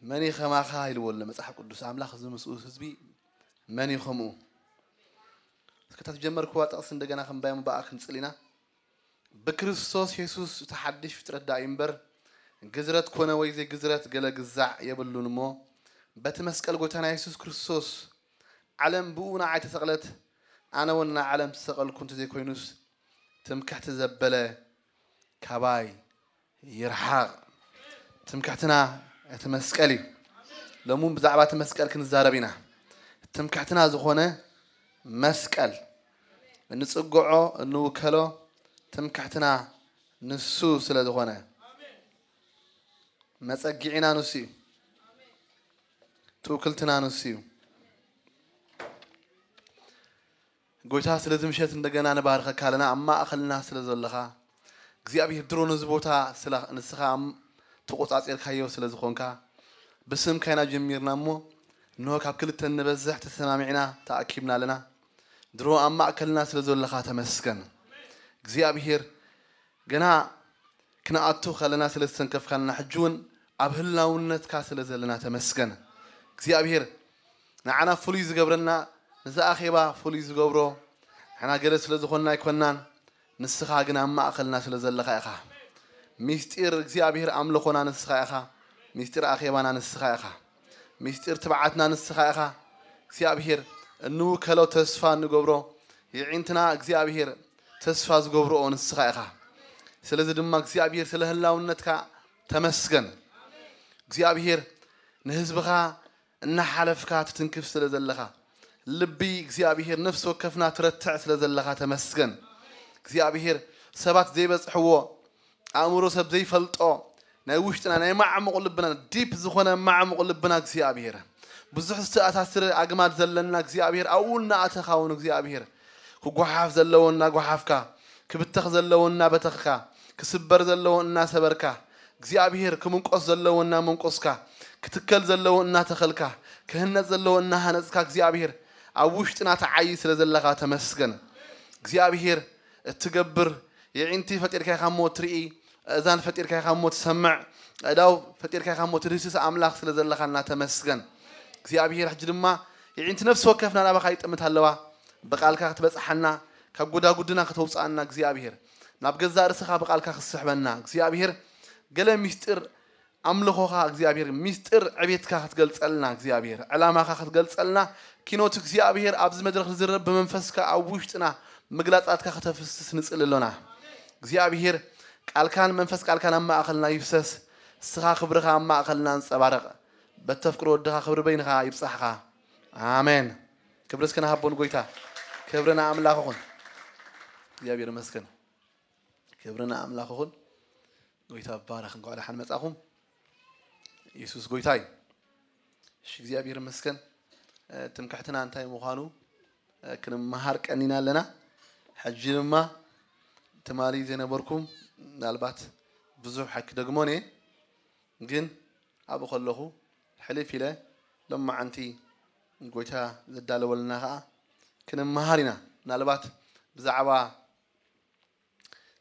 መን እዩ ከማኻ ኢልዎ ኣሎ መጽሓፍ ቅዱስ። ኣምላኽ እዚ ምስኡ ህዝቢ መን እዩ ከምኡ? እስከ እታ ዝጀመርክዋ ጥቕሲ እንደገና ክንባዮም ብኣ ክንጽል ኢና። ብክርስቶስ የሱስ እቲ ሓድሽ ፍጥረት ደኣ እዩ እምበር፣ ግዝረት ኮነ ወይ ዘይግዝረት ገለ ግዛዕ የብሉን እሞ፣ በቲ መስቀል ጎይታና የሱስ ክርስቶስ ዓለም ብኡ ንዓይ ተሰቕለት፣ ኣነ እውን ንዓለም ተሰቐልኩ እንተዘይኮይኑስ፣ ትምክሕቲ ዘበለ ካባይ ይርሓቕ። ትምክሕትና እቲ መስቀል እዩ። ሎሚ እውን ብዛዕባ እቲ መስቀል ክንዛረብ ኢና። ትምክሕትና ዝኾነ መስቀል እንጽግዖ፣ እንውከሎ፣ ትምክሕትና ንሱ ስለ ዝኾነ፣ መጸጊዕና ንሱ እዩ። ትውክልትና ንሱ እዩ። ጎይታ፣ ስለዚ ምሸት እንደገና ንባርኸካ ኣለና፣ ኣብ ማእኸልና ስለ ዘለኻ። እግዚኣብሔር፣ ድሮ ነዚ ቦታ ስለ ንስኻ ኣም-፣ ተቖጻጺርካዮ ስለ ዝኾንካ፣ ብስምካ ኢና ጀሚርና እሞ፣ እንሆ ካብ ክልተ እንበዝሕ ተሰማሚዕና ተኣኪብና ኣለና። ድሮ ኣብ ማእከልና ስለ ዘለኻ ተመስገን። እግዚኣብሔር፣ ገና ክንኣቱ ከለና ስለ ዝተንከፍካና፣ ሕጂ እውን ኣብ ህላውነትካ ስለ ዘለና ተመስገን። እግዚኣብሔር፣ ንዓና ፍሉይ ዝገብረና፣ ነዚ ኣኼባ ፍሉይ ዝገብሮ፣ ንሕና ገለ ስለ ዝኾንና ኣይኮንናን፣ ንስኻ ግን ኣብ ማእከልና ስለ ዘለኻ ኢኻ። ሚስጢር እግዚኣብሔር ኣምልኾና ንስኻ ኢኻ። ሚስጢር ኣኼባና ንስኻ ኢኻ። ሚስጢር ትብዓትና ንስኻ ኢኻ። እግዚኣብሔር፣ እንውከሎ ተስፋ እንገብሮ፣ የዒንትና እግዚኣብሔር ተስፋ ዝገብርኦ ንስኻ ኢኻ። ስለዚ ድማ እግዚኣብሔር ስለ ህላውነትካ ተመስገን። እግዚኣብሔር ንህዝብኻ እናሓለፍካ ትትንክፍ ስለ ዘለኻ፣ ልቢ እግዚኣብሔር ነፍሲ ወከፍና ትረትዕ ስለ ዘለኻ ተመስገን። እግዚኣብሔር ሰባት ዘይበጽሕዎ፣ ኣእምሮ ሰብ ዘይፈልጦ፣ ናይ ውሽጥና፣ ናይ ማዕሙቕ ልብና፣ ዲፕ ዝኾነ ማዕሙቕ ልብና እግዚኣብሔር፣ ብዙሕ ዝተኣሳስረ ኣግማድ ዘለና እግዚኣብሔር፣ ኣብኡ እናኣተኻ እውን እግዚኣብሔር፣ ክጓሓፍ ዘለዎ እናጓሓፍካ፣ ክብተኽ ዘለዎ እናበተኽካ፣ ክስበር ዘለዎ እናሰበርካ፣ እግዚኣብሔር ክምንቆስ ዘለዎ እናመንቆስካ፣ ክትከል ዘለዎ እናተኸልካ፣ ክህነጽ ዘለዎ እናሃነጽካ፣ እግዚኣብሔር ኣብ ውሽጥና ትዓዪ ስለ ዘለኻ ተመስገን። እግዚኣብሔር እትገብር፣ የዒንቲ ፈጢርካ ኢኻ እሞ ትርኢ፣ ኣእዛን ፈጢርካ ኢኻ እሞ ትሰምዕ፣ ኣእዳው ፈጢርካ ኢኻ እሞ ትድህስስ ኣምላኽ ስለ ዘለኻና ተመስገን። እግዚኣብሔር ሕጂ ድማ የዒንቲ ነፍሲ ወከፍና ናባኻ ይጥምት ኣለዋ። ብቓልካ ክትበጽሓና፣ ካብ ጎዳጉድና ከተውጽኣና እግዚኣብሔር፣ ናብ ገዛእ ርእስኻ ብቓልካ ክትስሕበና እግዚኣብሔር፣ ገለ ሚስጢር ኣምልኾኻ እግዚኣብሔር፣ ሚስጢር ዕቤትካ ክትገልጸልና እግዚኣብሔር፣ ዕላማኻ ክትገልጸልና፣ ኪኖት እግዚኣብሔር ኣብዚ መድረኽ ዝዝረብ ብመንፈስካ ኣብ ውሽጥና ምግላጻትካ ከተፍስስ ንጽሊ ኣሎና። እግዚኣብሔር ቃልካን መንፈስ ቃልካን ኣብ ማእኸልና ይፍሰስ። ንስኻ ክብርኻ ኣብ ማእኸልና ኣንጸባርቕ። በተፍቅሮ ወድኻ ክብሪ በይንኻ ይብጻሕኻ። ኣሜን። ክብሪ እስከ ንሃቦ ንጎይታ። ክብሪ ንኣምላኽ ይኹን። እግዚኣብሔር ይመስገን። ክብሪ ንኣምላኽ ይኹን። ጎይታ ይባረኽ። እንኳዕ ደሓን መጻኹም። የሱስ ጎይታ እዩ። እሺ፣ እግዚኣብሔር ይመስገን። እ፣ ትምክሕትና እንታይ ምዃኑ፣ እ፣ ክንመሃር ቀኒና ኣለና። ሕጂ ድማ ትማሊ ዘይነበርኩም ምናልባት ብዙሕ ኣይክደግሞን እየ፣ ግን ኣብኡ ከለኹ ሕልፍ ኢለ ሎማዓንቲ ጎይታ ዘዳለወልና ኸኣ ክንመሃር ኢና። ምናልባት ብዛዕባ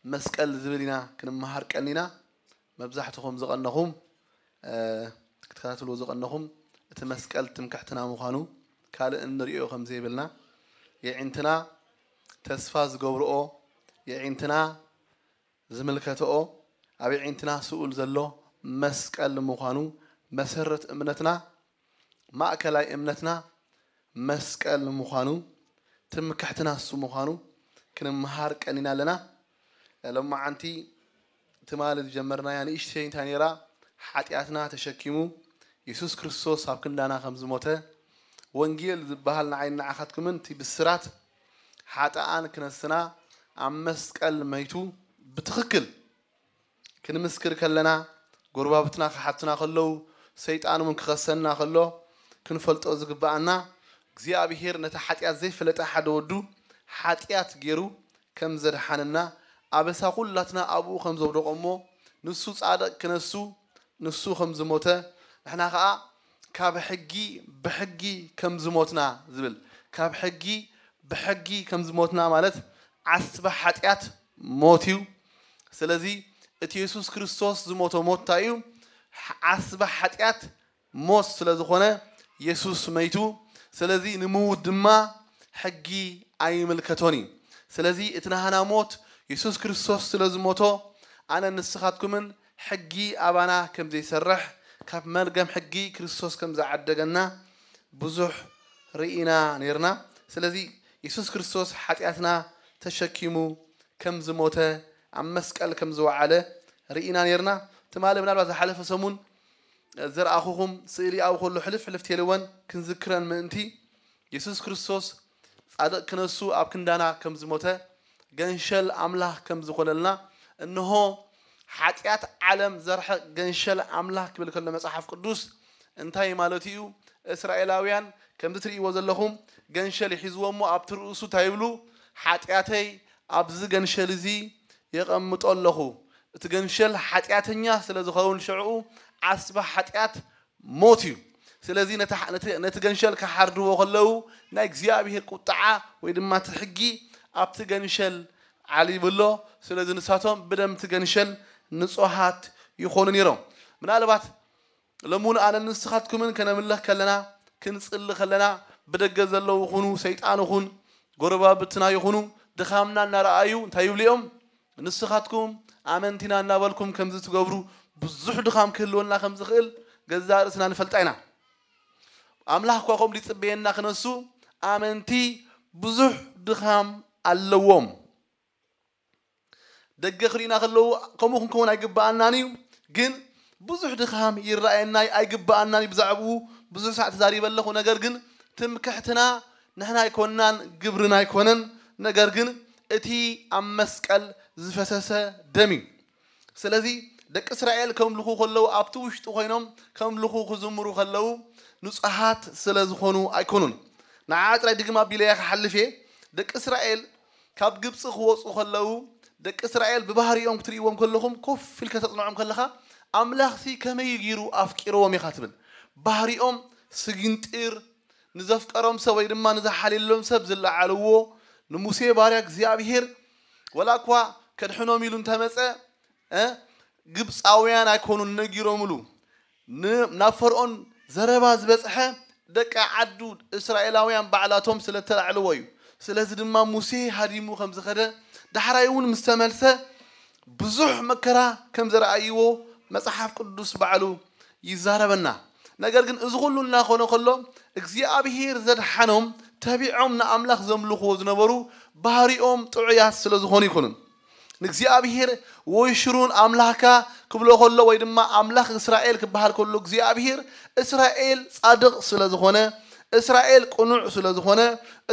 መስቀል ዝብል ኢና ክንመሃር ቀኒና። መብዛሕትኹም ዝቐነኹም፣ እ፣ ክትከታተልዎ ዝቐነኹም፣ እቲ መስቀል ትምክሕትና ምዃኑ፣ ካልእ እንርእዮ ከም ዘይብልና፣ የዒንትና ተስፋ ዝገብርኦ፣ የዒንትና ዝምልከትኦ፣ ኣብ የዒንትና ስኡል ዘሎ መስቀል ምዃኑ፣ መሰረት እምነትና፣ ማእከላይ እምነትና መስቀል ምዃኑ፣ ትምክሕትና እሱ ምዃኑ ክንመሃር ቀኒና ኣለና። ሎማዓንቲ ትማሊ ዝጀመርናያ ንእሽተይ እንታይ ነይራ? ሓጢኣትና ተሸኪሙ የሱስ ክርስቶስ ኣብ ክንዳና ከም ዝሞተ፣ ወንጌል ዝበሃል ንዓይን ንዓኻትኩምን እቲ ብስራት፣ ሓጥኣን ክነስና ኣብ መስቀል መይቱ ብትኽክል ክንምስክር ከለና፣ ጎረባብትና ክሓቱና ከለዉ፣ ሰይጣን እውን ክኸሰና ከሎ፣ ክንፈልጦ ዝግብኣና፣ እግዚኣብሄር ነቲ ሓጢኣት ዘይፈለጠ ሓደ ወዱ ሓጢኣት ገይሩ ከም ዘድሓነና፣ ኣበሳ ኩላትና ኣብኡ ከም ዘውደቖ እሞ፣ ንሱ ጻድቕ ክነሱ፣ ንሱ ከም ዝሞተ፣ ንሕና ኸኣ ካብ ሕጊ፣ ብሕጊ ከም ዝሞትና ዝብል፣ ካብ ሕጊ፣ ብሕጊ ከም ዝሞትና ማለት ዓስቢ ሓጢኣት ሞት እዩ። ስለዚ እቲ የሱስ ክርስቶስ ዝሞቶ ሞት እንታይ እዩ? ዓስቢ ሓጢኣት ሞት ስለ ዝኾነ የሱስ መይቱ። ስለዚ ንምዉት ድማ ሕጊ ኣይምልከቶን እዩ። ስለዚ እቲ ናህና ሞት የሱስ ክርስቶስ ስለ ዝሞቶ ኣነ ንስኻትኩምን ሕጊ ኣባና ከም ዘይሰርሕ ካብ መርገም ሕጊ ክርስቶስ ከም ዝዓደገና ብዙሕ ርኢና ነይርና። ስለዚ የሱስ ክርስቶስ ሓጢኣትና ተሸኪሙ ከም ዝሞተ ኣብ መስቀል ከም ዝወዓለ ርኢና ነይርና። ትማሊ ምናልባት ዝሓለፈ ሰሙን ዘርኣኹኹም ስእሊ ኣብኡ ከሎ ሕልፍ ሕልፍ ቴልወን ክንዝክረን ምእንቲ የሱስ ክርስቶስ ጻድቕ ክነሱ ኣብ ክንዳና ከም ዝሞተ ገንሸል ኣምላኽ ከም ዝኾነልና እንሆ ሓጢኣት ዓለም ዘርሕቕ ገንሸል ኣምላኽ ክብል ከሎ መጽሓፍ ቅዱስ እንታይ ማለት እዩ? እስራኤላውያን ከምዚ ትርእይዎ ዘለኹም ገንሸል ይሒዝዎ እሞ ኣብቲ ርእሱ እንታይ ይብሉ? ሓጢኣተይ ኣብዚ ገንሸል እዚ የቐምጦ ኣለኹ። እቲ ገንሸል ሓጢኣተኛ ስለ ዝኸውን ሽዕኡ ዓስቢ ሓጢኣት ሞት እዩ። ስለዚ ነቲ ገንሸል ክሓርድዎ ከለዉ ናይ እግዚኣብሔር ቁጥዓ ወይ ድማ እቲ ሕጊ ኣብቲ ገንሸል ዓሊቡ ኣሎ። ስለዚ ንሳቶም ብደምቲ ገንሸል ንጹሃት ይኾኑ ነይሮም። ምናልባት ሎሚ እውን ኣነን ንስኻትኩምን ከነምልኽ ከለና ክንጽሊ ከለና ብደገ ዘለዉ ይኹኑ ሰይጣን ይኹን ጎረባብትና ይኹኑ ድኻምና እናረኣዩ እንታይ ይብሉ እዮም? ንስኻትኩም ኣመንቲና እናበልኩም ከምዚ ትገብሩ ብዙሕ ድኻም ክህልወና ከም ዝኽእል ገዛእ ርእስና ንፈልጣ ኢና። ኣምላኽ እኳ ከምኡ ይጽበየና ክነሱ ኣመንቲ ብዙሕ ድኻም ኣለዎም። ደገ ክርእዩና ከለዉ ከምኡ ክንከውን ኣይግብኣናን እዩ። ግን ብዙሕ ድኻም ይረኣየና ኣይግብኣናን እዩ። ብዛዕባኡ ብዙሕ ሳዕ ተዛሪበ ኣለኹ። ነገር ግን ትምክሕትና ንሕና ኣይኮንናን ግብርና ኣይኮነን። ነገር ግን እቲ ኣብ መስቀል ዝፈሰሰ ደም እዩ። ስለዚ ደቂ እስራኤል ከምልኹ ከለዉ ኣብቲ ውሽጢ ኮይኖም ከምልኹ ክዝምሩ ከለዉ ንጹሃት ስለ ዝኾኑ ኣይኮኑን። ንዓ ጥራይ ድግም ኣቢለያ ክሓልፍ እየ። ደቂ እስራኤል ካብ ግብፂ ክወፁ ከለዉ ደቂ እስራኤል ብባህሪኦም ክትርእይዎም ከለኹም ኮፍ ኢልካ ተፅንዖም ከለኻ ኣምላኽሲ ከመይ ገይሩ ኣፍቂርዎም ኢኻ ትብል። ባህሪኦም ስግንጢር ንዘፍቀሮም ሰብ ወይ ድማ ንዝሓልየሎም ሰብ ዝለዓልዎ ንሙሴ ባርያ እግዚኣብሔር ወላ እኳ ከድሕኖም ኢሉ እንተመፀ እ ግብፃውያን ኣይኮኑን ነጊሮምሉ ናብ ፈርኦን ዘረባ ዝበፅሐ ደቂ ዓዱ እስራኤላውያን ባዕላቶም ስለ ተላዕልዎ እዩ። ስለዚ ድማ ሙሴ ሃዲሙ ከም ዝኸደ ዳሕራይ እውን ምስ ተመልሰ ብዙሕ መከራ ከም ዘረኣይዎ መፅሓፍ ቅዱስ ባዕሉ ይዛረበና። ነገር ግን እዚ ኩሉ እናኾነ ከሎ እግዚኣብሄር ዘድሓኖም ተቢዖም ንኣምላኽ ዘምልኽዎ ዝነበሩ ባህሪኦም ጥዑያት ስለ ዝኾኑ ኣይኮኑን። ንእግዚኣብሄር ወይ ሽሩን ኣምላኽካ ክብሎ ከሎ ወይ ድማ ኣምላኽ እስራኤል ክበሃል ከሎ እግዚኣብሄር እስራኤል ጻድቕ ስለ ዝኾነ፣ እስራኤል ቅኑዕ ስለ ዝኾነ፣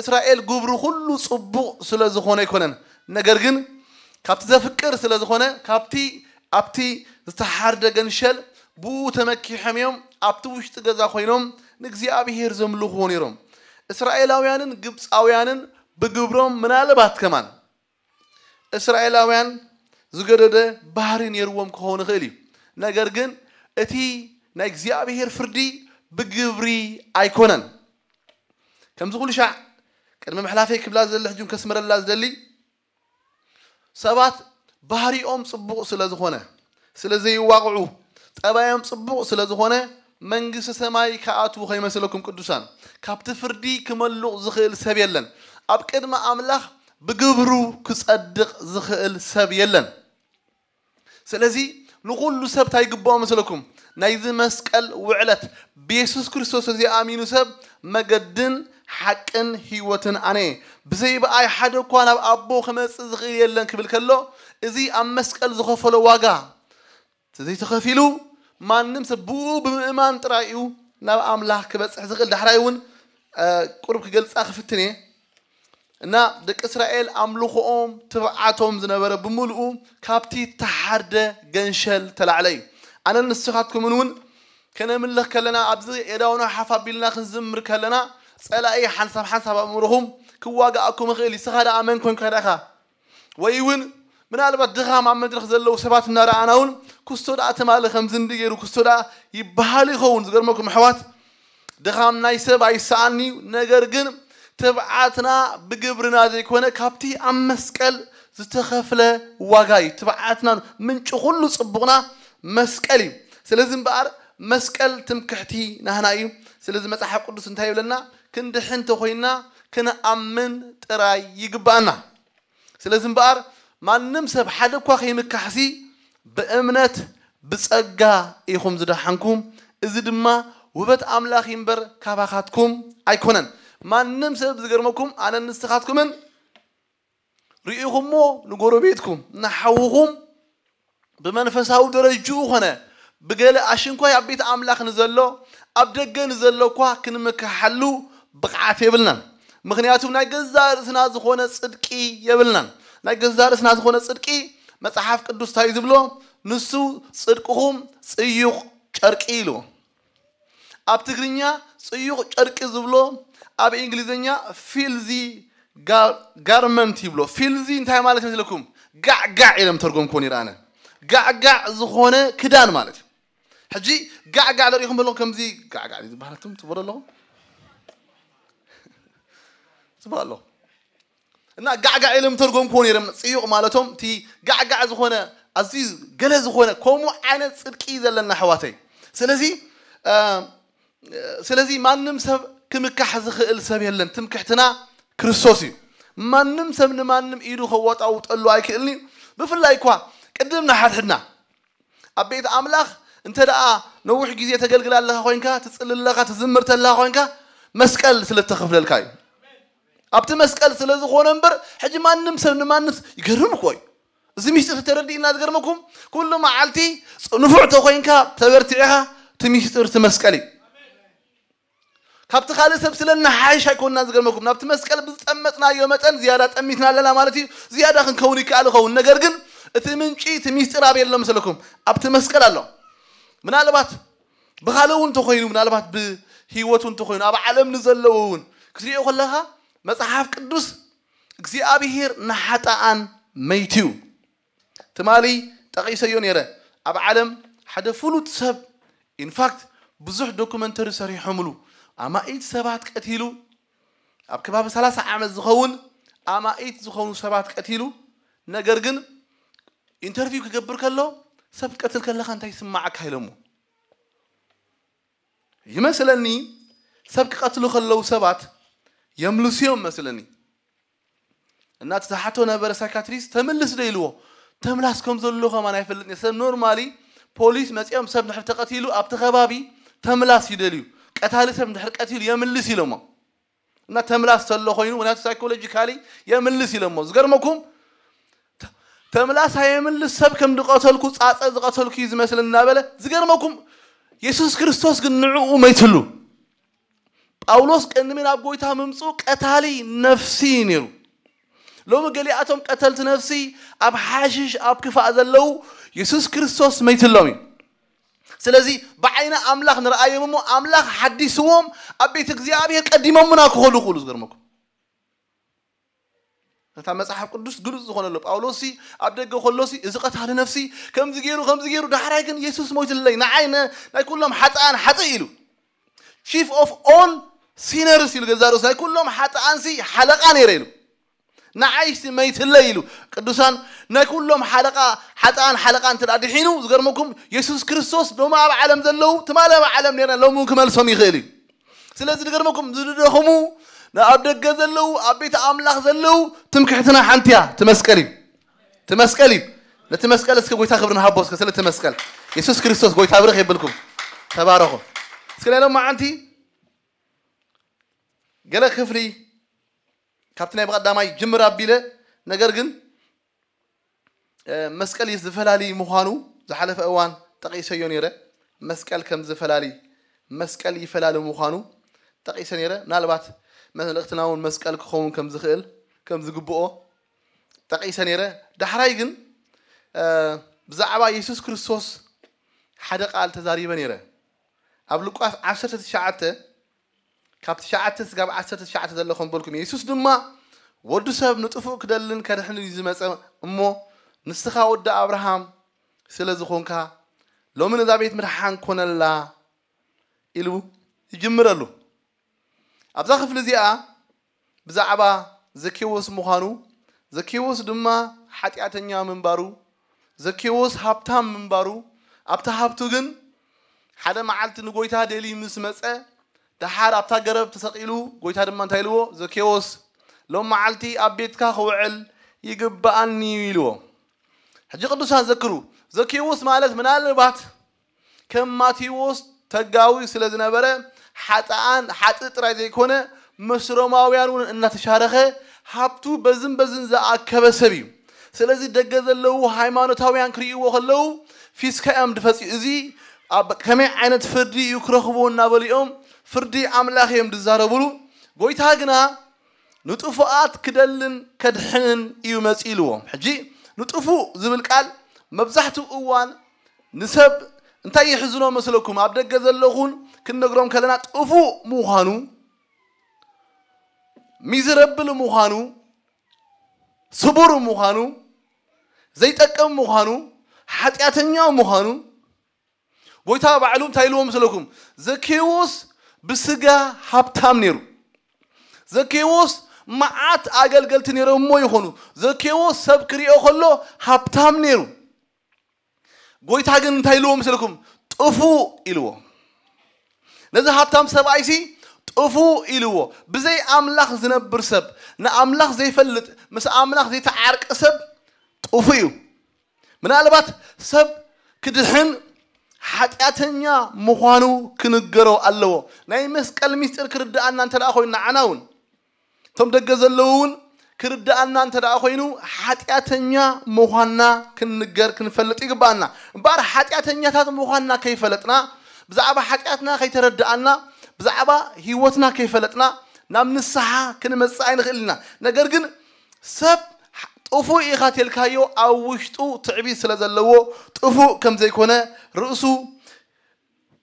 እስራኤል ግብሩ ኩሉ ጽቡቕ ስለ ዝኾነ ኣይኮነን። ነገር ግን ካብቲ ዘፍቅር ስለ ዝኾነ ካብቲ ኣብቲ ዝተሓርደ ገንሸል ብኡ ተመኪሖም እዮም ኣብቲ ውሽጢ ገዛ ኮይኖም ንእግዚኣብሄር ዘምልኽዎ ነይሮም። እስራኤላውያንን ግብፃውያንን ብግብሮም ምናልባት ከማን እስራኤላውያን ዝገደደ ባህሪ ነይርዎም ክኸውን ይኽእል እዩ። ነገር ግን እቲ ናይ እግዚኣብሄር ፍርዲ ብግብሪ ኣይኮነን። ከምዚ ኩሉ ሻዕ ቅድሚ ምሕላፈይ ክብላ ዝደሊ ሕጂ ከስምረላ ዝደሊ ሰባት ባህሪኦም ጽቡቕ ስለ ዝኾነ ስለ ዘይዋቕዑ ጠባዮም ጽቡቕ ስለ ዝኾነ መንግስቲ ሰማይ ክኣትዉ ከይመስለኩም ቅዱሳን። ካብቲ ፍርዲ ክመልቕ ዝኽእል ሰብ የለን። ኣብ ቅድሚ ኣምላኽ ብግብሩ ክጸድቕ ዝኽእል ሰብ የለን። ስለዚ ንኹሉ ሰብ እንታይ ይግብኦ መስለኩም? ናይዚ መስቀል ውዕለት ብየሱስ ክርስቶስ እዚ ኣሚኑ ሰብ መገድን ሓቅን ህይወትን ኣነ እየ። ብዘይ ብኣይ ሓደ እኳ ናብ ኣቦ ክመጽእ ዝኽእል የለን ክብል ከሎ እዚ ኣብ መስቀል ዝኸፈሎ ዋጋ ዘይተኸፊሉ ማንም ሰብ ብኡ ብምእማን ጥራይ እዩ ናብ ኣምላኽ ክበጽሕ ዝኽእል። ዳሕራይ እውን ቁሩብ ክገልጻ ክፍትን እየ። እና ደቂ እስራኤል ኣምልኾኦም ትብዓቶም ዝነበረ ብምልኡ ካብቲ ተሓርደ ገንሸል ተላዕለ እዩ። ኣነን ንስኻትኩምን እውን ከነምልኽ ከለና ኣብዚ የዳውና ሓፍ ኣቢልና ክንዝምር ከለና ጸላኢ ሓንሳብ ሓንሳብ ኣእምሮኹም ክዋጋኣኩም ይኽእል እዩ። ንስኻ ደኣ መን ኮንካ ደኣ ኢኻ ወይ እውን ምናልባት ድኻም ኣብ መድረኽ ዘለዉ ሰባት እናረኣና እውን ክስቶ ደኣ ትማሊ ከምዚ እንዲ ገይሩ ክስቶ ደኣ ይበሃል ይኸውን። ዝገርመኩም ኣሕዋት ድኻም ናይ ሰብ ኣይሰኣን እዩ። ነገር ግን ትብዓትና ብግብርና ዘይኮነ ካብቲ ኣብ መስቀል ዝተኸፍለ ዋጋ እዩ። ትብዓትና ምንጪ ኩሉ ጽቡቕና መስቀል እዩ። ስለዚ እምበኣር መስቀል ትምክሕቲ ናህና እዩ። ስለዚ መጽሓፍ ቅዱስ እንታይ ይብለና? ክንድሕን እንተኾይንና ክንኣምን ጥራይ ይግባኣና። ስለዚ እምበኣር ማንም ሰብ ሓደ እኳ ከይምካሕሲ ብእምነት ብጸጋ ኢኹም ዝደሓንኩም፣ እዚ ድማ ውበት ኣምላኽ እዩ እምበር ካባኻትኩም ኣይኮነን። ማንም ሰብ ዝገርመኩም ኣነን ንስኻትኩምን ርኢኹሞ ንጎረቤትኩም ንሓውኹም ብመንፈሳዊ ደረጅኡ ኾነ ብገለ ኣሽንኳይ ኣብ ቤት ኣምላኽ ንዘሎ ኣብ ደገ ንዘሎ እኳ ክንምክሓሉ ብቕዓት የብልናን። ምኽንያቱ ናይ ገዛ ርእስና ዝኾነ ጽድቂ የብልናን። ናይ ገዛ ርእስና ዝኾነ ጽድቂ መጽሓፍ ቅዱስ እንታይ ዝብሎ? ንሱ ጽድቅኹም ጽዩቕ ጨርቂ ኢሉ። ኣብ ትግርኛ ጽዩቕ ጨርቂ ዝብሎ ኣብ እንግሊዝኛ ፊልዚ ጋርመንት ይብሎ። ፊልዚ እንታይ ማለት መስለኩም? ጋዕጋዕ ኢሎም ተርጎምኮን ይረኣነ። ጋዕጋዕ ዝኾነ ክዳን ማለት እዩ። ሕጂ ጋዕጋዕ ለሪኹም በለኹም ከምዚ ጋዕጋዕ ዝበሃለትም ትበሎ ኣለኹም ጽቡቅ ኣለኹም እና ጋዕጋዕ ኢሎም ተርጎምኮን ነይሮም። ጽዩቕ ማለቶም እቲ ጋዕጋዕ ዝኾነ ኣዝዩ ገለ ዝኾነ ከምኡ ዓይነት ጽድቂ እዩ ዘለና ኣሕዋተይ። ስለዚ ስለዚ ማንም ሰብ ክምካሕ ዝኽእል ሰብ የለን። ትምክሕትና ክርስቶስ እዩ። ማንም ሰብ ንማንም ኢዱ ከዋጣውጠሉ ኣይክእልን እዩ። ብፍላይ እኳ ቅድም ንሓድሕድና ኣብ ቤት ኣምላኽ እንተ ደኣ ነዊሕ ግዜ ተገልግል ኣለኻ ኮይንካ ትጽሊ ኣለኻ ትዝምር ተለኻ ኮይንካ መስቀል ስለ እተኸፍለልካ እዩ። ኣብቲ መስቀል ስለ ዝኾነ እምበር ሕጂ ማንም ሰብ ንማንስ ይገርም እኮ እዩ። እዚ ሚስጢር ተረዲእና ዝገርመኩም ኩሉ መዓልቲ ንፉዕ ተኮይንካ ተበርቲዕኻ እቲ ሚስጢር እቲ መስቀል እዩ። ካብቲ ካልእ ሰብ ስለ ንሓይሽ ኣይኮንና ዝገርመኩም ናብቲ መስቀል ብዝጠመጥናዮ መጠን ዝያዳ ጠሚትና ኣለና ማለት እዩ። ዝያዳ ክንከውን ይከኣል ይኸውን ነገር ግን እቲ ምንጪ እቲ ሚስጢር ኣበይ ኣሎ መሰለኩም? ኣብቲ መስቀል ኣሎ። ምናልባት ብኻልእ እውን እንተኾይኑ ምናልባት ብህይወቱ እንተኾይኑ ኣብ ዓለም ንዘለዉ እውን ክትሪኦ ከለኻ መጽሓፍ ቅዱስ እግዚኣብሄር ንሓጣኣን መይቱ እዩ። ትማሊ ጠቒሰዮ ነይረ። ኣብ ዓለም ሓደ ፍሉጥ ሰብ ኢንፋክት ብዙሕ ዶኩመንተሪ ሰሪሖምሉ ኣማኢት ሰባት ቀቲሉ ኣብ ከባቢ ሰላሳ ዓመት ዝኸውን ኣማኢት ዝኾኑ ሰባት ቀቲሉ ነገር ግን ኢንተርቪው ክገብር ከሎ ሰብ ክትቀትል ከለኻ እንታይ ይስማዓካ ኢሎሞ ይመስለኒ ሰብ ክቐትሉ ከለዉ ሰባት የምልስዮም መስለኒ እና እቲ ዝሓቶ ነበረ ሳይካትሪስት ተምልስ ዶ ኢልዎ ተምላስ ከም ዘሎ ከማን ኣይፈልጥ ሰብ ኖርማሊ ፖሊስ መፂኦም ሰብ ንድሕር ተቐቲሉ ኣብቲ ከባቢ ተምላስ ይደልዩ ቀታሊ ሰብ ንድሕር ቀቲሉ የምልስ ኢሎሞ እና ተምላስ ተሎ ኮይኑ ምክንያቱ ሳይኮሎጂካሊ የምልስ ኢሎሞ ዝገርመኩም ተምላስ ኣየምልስ ሰብ ከም ዝቐተልኩ ፃፀ ዝቐተልኩ እዩ ዝመስል እናበለ ዝገርመኩም የሱስ ክርስቶስ ግን ንዕኡ መይትሉ ጳውሎስ ቅድሚ ናብ ጎይታ ምምፁ ቀታሊ ነፍሲ እዩ ነይሩ ሎሚ ገሊኣቶም ቀተልቲ ነፍሲ ኣብ ሓሽሽ ኣብ ክፋእ ዘለዉ የሱስ ክርስቶስ መይትሎም እዩ ስለዚ ብዓይኒ ኣምላኽ ንረኣዮም እሞ ኣምላኽ ሓዲስዎም ኣብ ቤት እግዚኣብሔር ቀዲሞምና ክኸዱ ክኽእሉ ዝገርመኩም ነታ መጽሓፍ ቅዱስ ግሉጽ ዝኾነሉ ጳውሎስ ኣብ ደገ ከሎሲ እዚ ቀታሊ ነፍሲ ከምዚ ገይሩ ከምዚ ገይሩ ዳሕራይ ግን የሱስ ሞይትለይ ንዓይ ናይ ኩሎም ሓጥኣን ሓጥእ ኢሉ chief of all sinners ኢሉ ገዛ ርእሱ ናይ ኩሎም ሓጥኣንሲ ሓለቃ ነይረ ኢሉ ንዓይሲ መይትለይ ኢሉ ቅዱሳን ናይ ኩሎም ሓለቃ ሓጥኣን ሓለቃ እንተ ድሒኑ ዝገርመኩም የሱስ ክርስቶስ ሎሚ ኣብ ዓለም ዘለዉ ትማሊ ኣብ ዓለም ነርና ሎሚ ክመልሶም ይኽእል እዩ ስለዚ ዝገርመኩም ዝደኸሙ ኣብ ደገ ዘለዉ ኣብ ቤት ኣምላኽ ዘለዉ ትምክሕትና ሓንቲ እያ ትመስቀል እዩ ትመስቀል እዩ ነቲ መስቀል እስከ ጎይታ ክብሪ ንሃቦ እስከ ስለቲ መስቀል የሱስ ክርስቶስ ጎይታ ብርኽ የብልኩም ተባረኹ እስከ ናይ ሎማዓንቲ ገለ ክፍሊ ካብቲ ናይ ብቐዳማይ ጅምር ኣቢለ ነገር ግን መስቀል ዝፈላሊ ምዃኑ ዝሓለፈ እዋን ጠቒሰዮ ነይረ መስቀል ከም ዝፈላሊ መስቀል ይፈላሊ ምዃኑ ጠቒሰ ነይረ ምናልባት መልእኽትና እውን መስቀል ክኸውን ከም ዝኽእል ከም ዝግብኦ ጠቒሰ ነይረ ዳሕራይ ግን ብዛዕባ የሱስ ክርስቶስ ሓደ ቃል ተዛሪበ ነይረ ኣብ ሉቃስ ዓሰርተ ትሽዓተ ካብ ትሽዓተ ስጋብ ዓሰርተ ትሽዓተ ዘሎ ከም በልኩም የሱስ ድማ ወዲ ሰብ ንጥፉእ ክደልን ከድሕንን እዩ ዝመፀ እሞ ንስኻ ወዲ ኣብርሃም ስለ ዝኾንካ ሎሚ ነዛ ቤት ምድሓን ኮነላ ኢሉ ይጅምረሉ ኣብዛ ክፍሊ እዚኣ ብዛዕባ ዘኬዎስ ምዃኑ ዘኬዎስ ድማ ሓጢኣተኛ ምንባሩ ዘኬዎስ ሃብታም ምንባሩ ኣብቲ ሃብቱ ግን ሓደ መዓልቲ ንጎይታ ደልዩ ምስ መጸ፣ ደሓር ኣብታ ገረብ ተሰቒሉ፣ ጎይታ ድማ እንታይ ኢልዎ? "ዘኬዎስ፣ ሎም መዓልቲ ኣብ ቤትካ ክውዕል ይግብኣኒ እዩ" ኢልዎ። ሕጂ ቅዱሳን ዘክሩ፣ ዘኬዎስ ማለት ምናልባት ከም ማቴዎስ ተጋዊ ስለ ዝነበረ፣ ሓጥኣን፣ ሓጥእ ጥራይ ዘይኮነ፣ ምስ ሮማውያን እውን እናተሻረኸ፣ ሃብቱ በዝን በዝን ዝኣከበ ሰብ እዩ። ስለዚ ደገ ዘለዉ ሃይማኖታውያን ክርእይዎ ከለዉ፣ ፊስካ እዮም ድፈጽዩ። "እዚ ኣብ ከመይ ዓይነት ፍርዲ እዩ ክረኽብዎ?" እናበሉ እዮም ፍርዲ ኣምላኽ እዮም ዝዛረብሉ። ጎይታ ግና ንጥፉኣት ክደልን ከድሕንን እዩ መጺኡ ኢልዎም። ሕጂ ንጥፉእ ዝብል ቃል መብዛሕትኡ እዋን ንሰብ እንታይ ይሕዝኖ መስለኩም? ኣብ ደገ ዘለኹን ክንነግሮም ከለና ጥፉእ ምዃኑ፣ ሚዝረብል ምዃኑ፣ ስቡር ምዃኑ፣ ዘይጠቅም ምዃኑ፣ ሓጢኣተኛ ምዃኑ፣ ጎይታ ባዕሉ እንታይ ኢልዎ መስለኩም? ዘኬዎስ ብስጋ ሃብታም ነይሩ። ዘኬዎስ መዓት ኣገልገልቲ ነይሮሞ ይኾኑ። ዘኬዎስ ሰብ ክሪኦ ከሎ ሃብታም ነይሩ። ጎይታ ግን እንታይ ኢልዎ መስለኩም? ጥፉእ ኢልዎ። ነዚ ሃብታም ሰብኣይሲ ጥፉእ ኢልዎ። ብዘይ ኣምላኽ ዝነብር ሰብ፣ ንኣምላኽ ዘይፈልጥ፣ ምስ ኣምላኽ ዘይተዓርቀ ሰብ ጥፉእ እዩ። ምናልባት ሰብ ክድሕን ሓጢኣተኛ ምዃኑ ክንገሮ ኣለዎ። ናይ መስቀል ሚስጢር ክርድኣና እንተ ደኣ ኮይኑ፣ ንዓና እውን፣ እቶም ደገ ዘለዉ እውን ክርድኣና እንተ ደኣ ኮይኑ፣ ሓጢኣተኛ ምዃንና ክንንገር፣ ክንፈልጥ ይግብኣና። እምበኣር ሓጢኣተኛታት ምዃንና ከይፈለጥና፣ ብዛዕባ ሓጢኣትና ከይተረድኣና፣ ብዛዕባ ህይወትና ከይፈለጥና፣ ናብ ንስሓ ክንመጽእ ኣይንኽእል ኢና። ነገር ግን ሰብ ጥፉእ ኢኻ ተልካዮ ኣብ ውሽጡ ትዕቢት ስለ ዘለዎ ጥፉእ ከም ዘይኮነ ርእሱ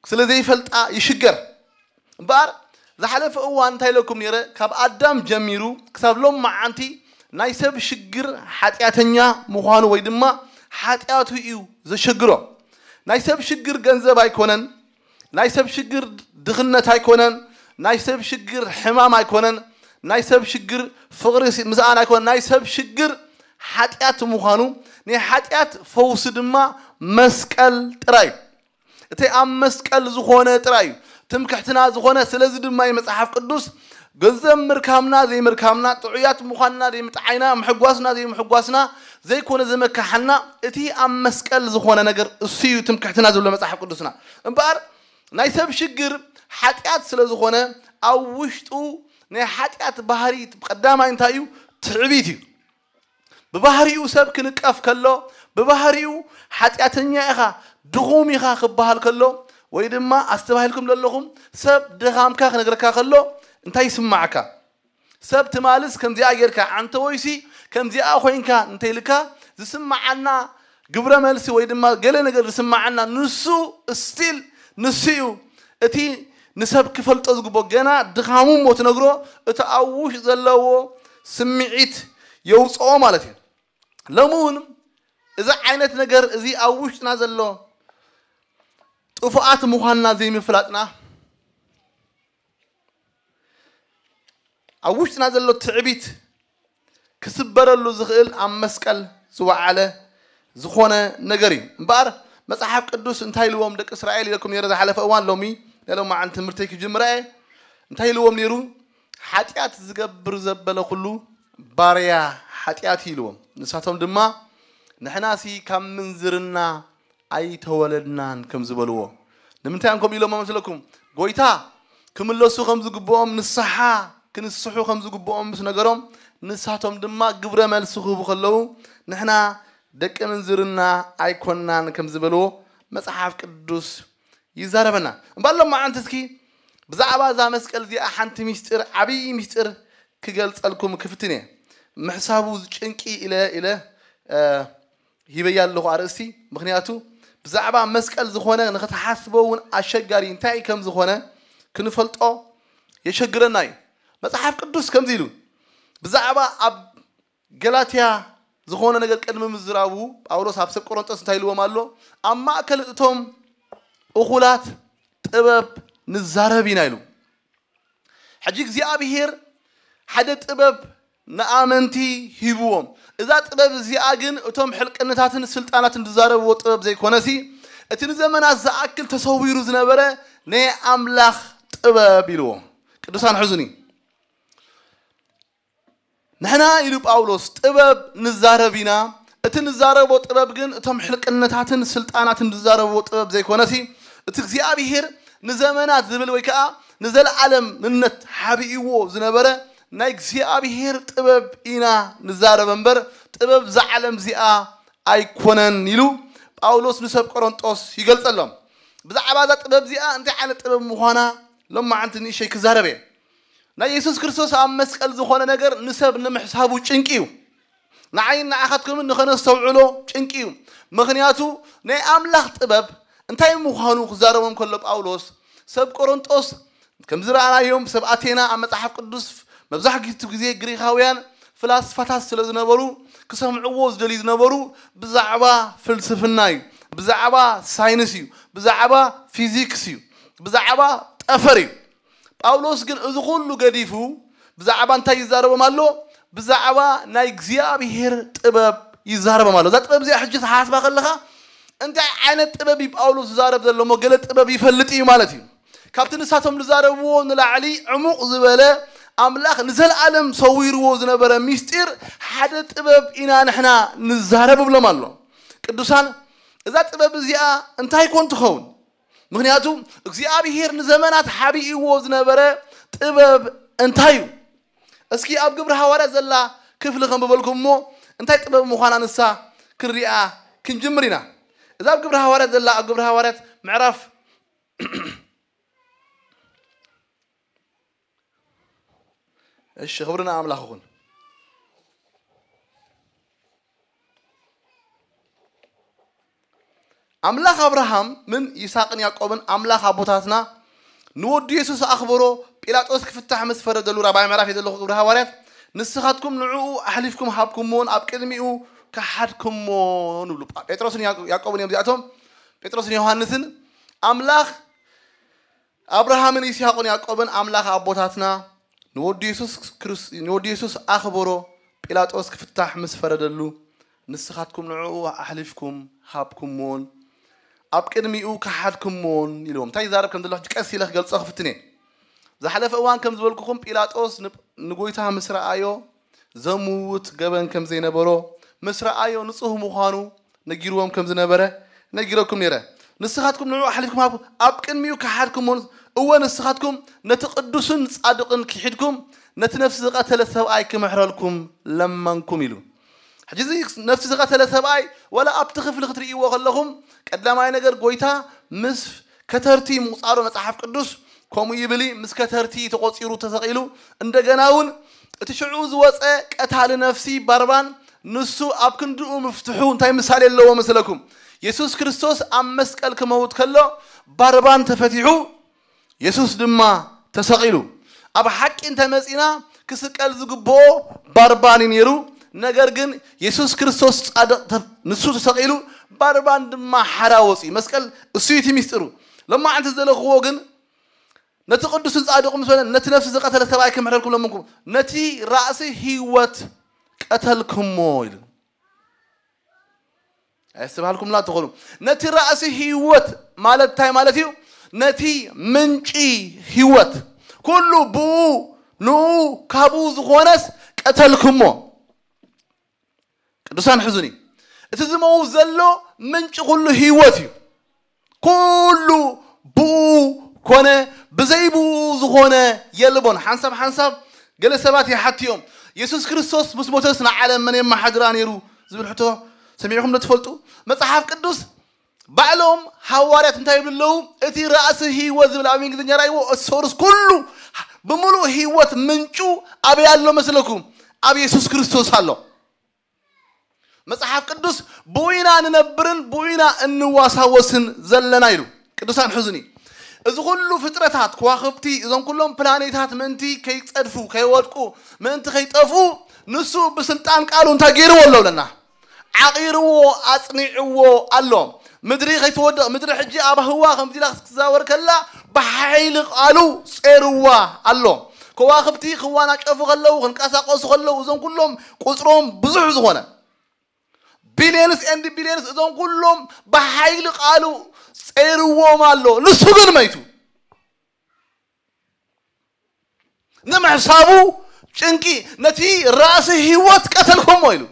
ስለ ዘይፈልጣ ይሽገር። እምበኣር ዝሓለፈ እዋን እንታይ ኢለኩም ነይረ? ካብ ኣዳም ጀሚሩ ክሳብ ሎም መዓንቲ ናይ ሰብ ሽግር ሓጢኣተኛ ምዃኑ ወይ ድማ ሓጢኣቱ እዩ ዘሸግሮ። ናይ ሰብ ሽግር ገንዘብ ኣይኮነን። ናይ ሰብ ሽግር ድኽነት ኣይኮነን። ናይ ሰብ ሽግር ሕማም ኣይኮነን። ናይ ሰብ ሽግር ፍቕሪ ሲ-፣ ምስኣን ኣይኮነን። ናይ ሰብ ሽግር ሓጢኣት ምዃኑ፣ ናይ ሓጢኣት ፈውሲ ድማ መስቀል ጥራይ እዩ። እቲ ኣብ መስቀል ዝኾነ ጥራይ እዩ ትምክሕትና ዝኾነ። ስለዚ ድማ እዩ መጽሓፍ ቅዱስ ገንዘብ ምርካብና ዘይምርካብና፣ ጥዑያት ምዃንና ዘይምጥዓይና፣ ምሕጓስና ዘይምሕጓስና ዘይኮነ ዘመካሓና፣ እቲ ኣብ መስቀል ዝኾነ ነገር እሱ እዩ ትምክሕትና ዝብሎ መጽሓፍ ቅዱስና። እምበኣር ናይ ሰብ ሽግር ሓጢኣት ስለ ዝኾነ፣ ኣብ ውሽጡ ናይ ሓጢኣት ባህሪ ቀዳማይ እንታይ እዩ? ትዕቢት እዩ። ብባህሪኡ ሰብ ክንቀፍ ከሎ፣ ብባህሪኡ ሓጢኣተኛ ኢኻ፣ ድኹም ኢኻ ክበሃል ከሎ፣ ወይ ድማ ኣስተባሂልኩም ዘለኹም ሰብ ድኻምካ ክነግረካ ከሎ፣ እንታይ ይስማዓካ? ሰብ ትማልስ ከምዚኣ ጌርካ፣ ዓንተ ወይሲ ከምዚኣ ኮይንካ እንተይልካ ዝስማዓና ግብረ መልሲ ወይ ድማ ገለ ነገር ዝስማዓና ንሱ ስቲል ንሱ እዩ። እቲ ንሰብ ክፈልጦ ዝግብኦ ገና ድኻሙ እሞ ትነግሮ፣ እቲ ኣብ ውሽጢ ዘለዎ ስምዒት የውፅኦ ማለት እዩ። ሎሚ እውን እዚ ዓይነት ነገር እዚ ኣብ ውሽጥና ዘሎ ጥፉኣት ምዃንና ዘይምፍላጥና፣ ኣብ ውሽጥና ዘሎ ትዕቢት ክስበረሉ ዝኽእል ኣብ መስቀል ዝወዓለ ዝኾነ ነገር እዩ። እምበኣር መጽሓፍ ቅዱስ እንታይ ኢልዎም ደቂ እስራኤል ኢለኩም ነይረ ዝሓለፈ እዋን፣ ሎሚ ናይ ሎማዓንቲ ትምህርተይ ክጅምራ እየ። እንታይ ኢልዎም ነይሩ? "ሓጢኣት ዝገብር ዘበለ ኩሉ ባርያ ሓጢኣት እዩ" ኢልዎም። ንሳቶም ድማ "ንሕናሲ ካብ ምንዝርና ኣይተወለድናን" ከም ዝበልዎ። ንምንታይ እዮም ከምኡ ኢሎም መስለኩም? ጎይታ ክምለሱ ከም ዝግብኦም፣ ንስሓ ክንስሑ ከም ዝግብኦም ምስ ነገሮም፣ ንሳቶም ድማ ግብረ መልሲ ክህቡ ከለዉ፣ "ንሕና ደቂ ምንዝርና ኣይኮንናን" ከም ዝበልዎ መጽሓፍ ቅዱስ ይዛረበና። እምበኣር ሎማዓንቲ እስኪ ብዛዕባ እዛ መስቀል እዚኣ ሓንቲ ሚስጢር፣ ዓብዪ ሚስጢር ክገልጸልኩም ክፍትን እየ። ምሕሳቡ ጭንቂ ኢለ፣ ኢለ፣ እ፣ ሂበያ ኣለኹ ኣርእስቲ። ምኽንያቱ ብዛዕባ መስቀል ዝኾነ ንኽትሓስቦ እውን ኣሸጋሪ እንታይ ከም ዝኾነ ክንፈልጦ የሸግረና እዩ። መጽሓፍ ቅዱስ ከምዚ ኢሉ ብዛዕባ ኣብ ገላትያ ዝኾነ ነገር ቅድሚ ምዝራቡ ጳውሎስ ኣብ ሰብ ቆሮንጦስ እንታይ ኢልዎም ኣሎ? "ኣብ ማእከል እቶም እኹላት ጥበብ ንዛረብ ኢና" ኢሉ። ሕጂ እግዚኣብሔር ሓደ ጥበብ ንኣመንቲ ሂብዎም። እዛ ጥበብ እዚኣ ግን እቶም ሕልቅነታትን ስልጣናትን ዝዛረብዎ ጥበብ ዘይኮነሲ፣ እቲ ንዘመናት ዝኣክል ተሰዊሩ ዝነበረ ናይ ኣምላኽ ጥበብ ኢልዎ። ቅዱሳን ሕዙኒ። ንሕና ኢሉ ጳውሎስ ጥበብ ንዛረብ ኢና። እቲ ንዛረቦ ጥበብ ግን እቶም ሕልቅነታትን ስልጣናትን ዝዛረብዎ ጥበብ ዘይኮነሲ፣ እቲ እግዚኣብሔር ንዘመናት ዝብል ወይ ከዓ ንዘለዓለም ምነት ሓቢእዎ ዝነበረ ናይ እግዚኣብሔር ጥበብ ኢና ንዛረብ እምበር፣ ጥበብ እዛ ዓለም እዚኣ ኣይኮነን ኢሉ ጳውሎስ ንሰብ ቆሮንጦስ ይገልጸሎም። ብዛዕባ እዛ ጥበብ እዚኣ እንታይ ዓይነት ጥበብ ምዃና ሎማዓንቲ ንእሸይ ክዛረብ እየ። ናይ የሱስ ክርስቶስ ኣብ መስቀል ዝኾነ ነገር ንሰብ ንምሕሳቡ ጭንቂ እዩ። ንዓይን ንዓኻትኩምን ንኸነስተውዕሎ ጭንቂ እዩ። ምኽንያቱ ናይ ኣምላኽ ጥበብ እንታይ ምዃኑ ክዛረቦም ከሎ ጳውሎስ ሰብ ቆሮንጦስ ከም ዝረኣናዮም ሰብ ኣቴና ኣብ መጽሓፍ ቅዱስ መብዛሕትኡ ግዜ ግሪኻውያን ፍላስፋታት ስለ ዝነበሩ ክሰምዕዎ ዝደልዩ ዝነበሩ ብዛዕባ ፍልስፍና እዩ፣ ብዛዕባ ሳይንስ እዩ፣ ብዛዕባ ፊዚክስ እዩ፣ ብዛዕባ ጠፈር እዩ። ጳውሎስ ግን እዚ ኩሉ ገዲፉ ብዛዕባ እንታይ ይዛረቦም ኣሎ? ብዛዕባ ናይ እግዚኣብሔር ጥበብ ይዛረቦም ኣሎ። እዛ ጥበብ እዚኣ ሕጂ ትሓስባ ከለኻ እንታይ ዓይነት ጥበብ እዩ ጳውሎስ ዝዛረብ ዘሎ? እሞ ገለ ጥበብ ይፈልጥ እዩ ማለት እዩ። ካብቲ ንሳቶም ዝዛረብዎ ንላዕሊ ዕሙቕ ዝበለ ኣምላኽ ንዘለኣለም ሰዊርዎ ዝነበረ ሚስጢር ሓደ ጥበብ ኢና ንሕና ንዛረብ እብሎም ኣሎ። ቅዱሳን እዛ ጥበብ እዚኣ እንታይ ኮን ትኸውን? ምኽንያቱ እግዚኣብሔር ንዘመናት ሓቢእዎ ዝነበረ ጥበብ እንታይ እዩ? እስኪ ኣብ ግብሪ ሃዋርያት ዘላ ክፍሊ ከንብበልኩም እሞ እንታይ ጥበብ ምዃና ንሳ ክንሪኣ ክንጅምር ኢና። እዛ ኣብ ግብሪ ሃዋርያት ዘላ ኣብ ግብሪ ሃዋርያት ምዕራፍ እሺ ክብርና ኣምላኽ ይኹን። ኣምላኽ ኣብርሃም ምን ይስሐቅን ያዕቆብን ኣምላኽ ኣቦታትና ንወዱ የሱስ ኣኽበሮ። ጲላጦስ ክፍታሕ ምስ ፈረደሉ ራባይ ምዕራፍ የዘለኹ ግብሪ ሃዋርያት ንስኻትኩም ንዕኡ ኣሕሊፍኩም ሃብኩምዎን ኣብ ቅድሚኡ ከሓድኩምዎ ንብሉ። ጴጥሮስን ያዕቆብን እዮም እዚኣቶም። ጴጥሮስን ዮሃንስን ኣምላኽ ኣብርሃምን ይስሐቅን ያዕቆብን ኣምላኽ ኣቦታትና ንወዱ የሱስ ኣኽበሮ። ጲላጦስ ክፍታሕ ምስ ፈረደሉ ንስኻትኩም ንዕኡ ኣሕሊፍኩም ሃብኩምዎን ኣብ ቅድሚኡ ከሓድኩምዎን ኢልዎም። እንታይ ይዛረብ ከም ዘሎ ሕጂ ቀስ ኢለ ክገልጾ ክፍትን እየ። ዝሓለፈ እዋን ከም ዝበልኩኹም ጲላጦስ ንጎይታ ምስ ረኣዮ ዘምውት ገበን ከም ዘይነበሮ ምስ ረኣዮ ንጹህ ምዃኑ ነጊርዎም ከም ዝነበረ ነጊረኩም ነይረ። ንስኻትኩም ንዕኡ ኣሕሊፍኩም ሃብኩም ኣብ ቅድሚኡ ከሓድኩምዎን፣ እወ ንስኻትኩም ነቲ ቅዱስን ጻድቕን ክሒድኩም ነቲ ነፍሲ ዝቐተለ ሰብኣይ ክምሕረልኩም ለመንኩም ኢሉ። ሕጂ እዚ ነፍሲ ዝቐተለ ሰብኣይ ወላ ኣብቲ ክፍሊ ክትርእይዎ ከለኹም ቀዳማይ ነገር ጎይታ ምስ ከተርቲ ምቑጻሩ መጽሓፍ ቅዱስ ከምኡ ይብል ምስ ከተርቲ ተቖጺሩ ተሰቒሉ። እንደገና እውን እቲ ሽዑ ዝወፀ ቀታሊ ነፍሲ ባርባን ንሱ ኣብ ክንድኡ ምፍትሑ እንታይ ምሳሌ ኣለዎ መስለኩም? የሱስ ክርስቶስ ኣብ መስቀል ክመውት ከሎ ባርባን ተፈቲሑ የሱስ ድማ ተሰቒሉ። ኣብ ሓቂ እንተመጺና ክስቀል ዝግብኦ ባርባን እዩ ነይሩ። ነገር ግን የሱስ ክርስቶስ ጻድቕ ንሱ ተሰቒሉ ባርባን ድማ ሓራ ወፂኡ። መስቀል እሱ እዩ እቲ ሚስጥሩ። ሎማዓንቲ ዝደለኽዎ ግን ነቲ ቅዱስን ጻድቕ ምስ በለ ነቲ ነፍሲ ዝቐተለ ሰብኣይ ክምሕረልኩም ለምንኩም ነቲ ራእሲ ህይወት ቀተልኩሞ ኢሉ። ኣየስተብሃልኩምላ ትኾኑ። ነቲ ራእሲ ህይወት ማለት እንታይ ማለት እዩ? ነቲ ምንጪ ህይወት ኩሉ ብኡ ንኡ ካብኡ ዝኾነስ ቀተልኩሞ። ቅዱሳን ሕዙኒ። እቲ ዝመውት ዘሎ ምንጪ ኩሉ ህይወት እዩ። ኩሉ ብኡ ኮነ ብዘይ ብኡ ዝኾነ የልቦን። ሓንሳብ ሓንሳብ ገለ ሰባት ይሓትዮም የሱስ ክርስቶስ ምስ ሞተስ ንዓለም መን የመሓድራ ነይሩ ዝብል ሕቶ ሰሚዕኹም ዶ ትፈልጡ? መጽሓፍ ቅዱስ ባዕሎም ሃዋርያት እንታይ ይብሉ ኣለዉ? እቲ ራእሲ ህይወት ዝብል ኣብ እንግሊዝኛ ራእይዎ እሶርስ ኩሉ ብምሉእ ህይወት ምንጩ ኣበይ ኣሎ መስለኩም? ኣብ የሱስ ክርስቶስ ኣሎ። መጽሓፍ ቅዱስ ብኡ ኢና ንነብርን ብኡ ኢና እንዋሳወስን ዘለና ኢሉ። ቅዱሳን ሕዙኒ። እዚ ኩሉ ፍጥረታት ከዋኽብቲ እዞም ኩሎም ፕላኔታት ምእንቲ ከይጸድፉ ከይወድቁ ምእንቲ ከይጠፍኡ ንሱ ብስልጣን ቃሉ እንታይ ገይርዎ ኣሎ ብለና? ዓቒርዎ ኣጽኒዕዎ ኣሎ። ምድሪ ከይትወድቕ ምድሪ ሕጂ ኣብ ህዋ ከምዚ ኢላ ክትዛወር ከላ ብሓይሊ ቃሉ ጼርዋ ኣሎ። ከዋኽብቲ ክዋናጨፉ ከለዉ ክንቀሳቀሱ ከለዉ እዞም ኩሎም ቁጽሮም ብዙሕ ዝኾነ Billions and billions እዞም ኩሎም ብሓይሊ ቃሉ ጸይርዎም ኣሎ። ንሱ ግን መይቱ። ንምሕሳቡ ጭንቂ፣ ነቲ ራእሲ ህይወት ቀተልኩሞ ኢሉ።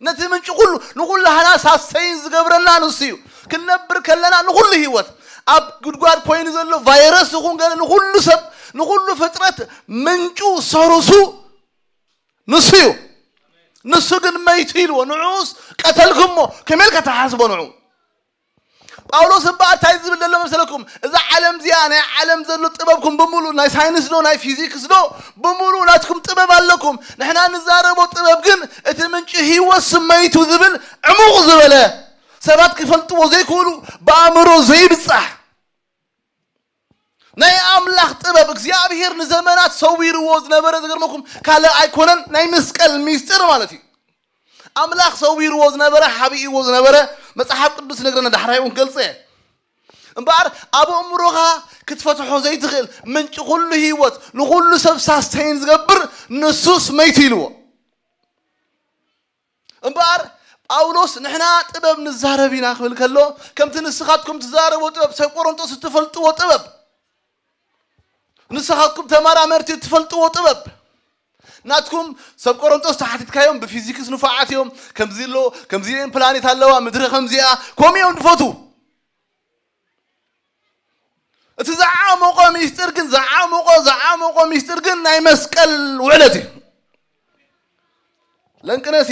ነቲ ምንጪ ኩሉ፣ ንኩሉ ሃና ሳስተይን ዝገብረና ንሱ እዩ። ክንነብር ከለና ንኩሉ ህይወት ኣብ ጉድጓድ ኮይኑ ዘሎ ቫይረስ ይኹን ገለ ንኩሉ ሰብ፣ ንኩሉ ፍጥረት ምንጩ ሰሩሱ ንሱ እዩ። ንሱ ግን መይቱ ኢልዎ። ንዑስ ቀተልኩሞ፣ ከመይ ኢልካ ትሓስቦ ንዑ? ጳውሎስ እምበኣር እንታይ ዝብል ዘሎ መሰለኩም? እዛ ዓለም እዚኣ፣ ናይ ዓለም ዘሎ ጥበብኩም ብምሉ፣ ናይ ሳይንስ ዶ ናይ ፊዚክስ ዶ ብምሉ ናትኩም ጥበብ ኣለኩም። ንሕና ንዛረቦ ጥበብ ግን እቲ ምንጪ ህይወት ስመይቱ ዝብል ዕሙቕ ዝበለ፣ ሰባት ክፈልጥዎ ዘይክእሉ፣ ብኣእምሮ ዘይብጻሕ ናይ ኣምላኽ ጥበብ፣ እግዚኣብሔር ንዘመናት ሰዊርዎ ዝነበረ፣ ዝገርመኩም ካልእ ኣይኮነን፣ ናይ መስቀል ሚስጥር ማለት እዩ። ኣምላኽ ሰዊርዎ ዝነበረ፣ ሓቢእዎ ዝነበረ፣ መጽሓፍ ቅዱስ ነግረና፣ ዳሕራይ እውን ገልጸ። እምበኣር ኣብ ኣእምሮኻ ክትፈትሖ ዘይትኽእል ምንጪ ኩሉ ህይወት፣ ንኹሉ ሰብ ሳስተይን ዝገብር ንሱስ መይቱ ኢልዎ። እምበኣር ጳውሎስ ንሕና ጥበብ ንዛረብ ኢና ክብል ከሎ፣ ከምቲ ንስኻትኩም ትዛረቦ ጥበብ፣ ሰብ ቆሮንጦስ እትፈልጥዎ ጥበብ፣ ንስኻትኩም ተመራመርቲ እትፈልጥዎ ጥበብ፣ ናትኩም ሰብ ቆሮንጦስ ተሓቲትካዮም ብፊዚክስ ንፉዓት እዮም፣ ከምዚ ኣሎ፣ ከምዚ ፕላኔት ኣለዋ፣ ምድሪ ከምዚኣ፣ ከምኡ እዮም ዝፈቱ። እቲ ዝዓሞቆ ሚስጥር ግን፣ ዝዓሞቆ፣ ዝዓሞቆ ሚስጥር ግን ናይ መስቀል ውዕለት እዩ። ለንቅነሲ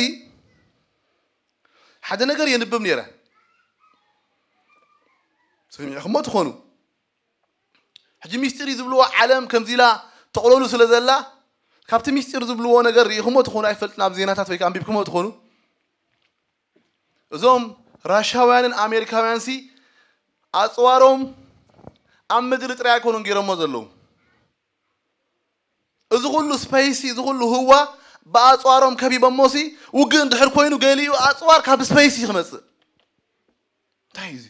ሓደ ነገር የንብብ ነይረ። ሰሚዕኹሞ ትኾኑ። ሕጂ ሚስጥር እዩ ዝብልዎ ዓለም ከምዚ ኢላ ተቕለሉ ስለ ዘላ፣ ካብቲ ሚስጥር ዝብልዎ ነገር ርኢኹሞ ትኾኑ ኣይፈልጥን፣ ኣብ ዜናታት ወይ ከኣ ኣንቢብኩሞ ትኾኑ። እዞም ራሻውያንን ኣሜሪካውያንሲ ኣጽዋሮም ኣብ ምድሪ ጥራይ ኣይኮኑን ገይሮሞ ዘለዉ። እዚ ኩሉ ስፐይሲ፣ እዚ ኩሉ ህዋ ብኣጽዋሮም ከቢቦሞሲ፣ ውግእ እንድሕር ኮይኑ ገሊኡ ኣጽዋር ካብ ስፐይሲ ክመጽእ። እንታይ እዩ እዚ?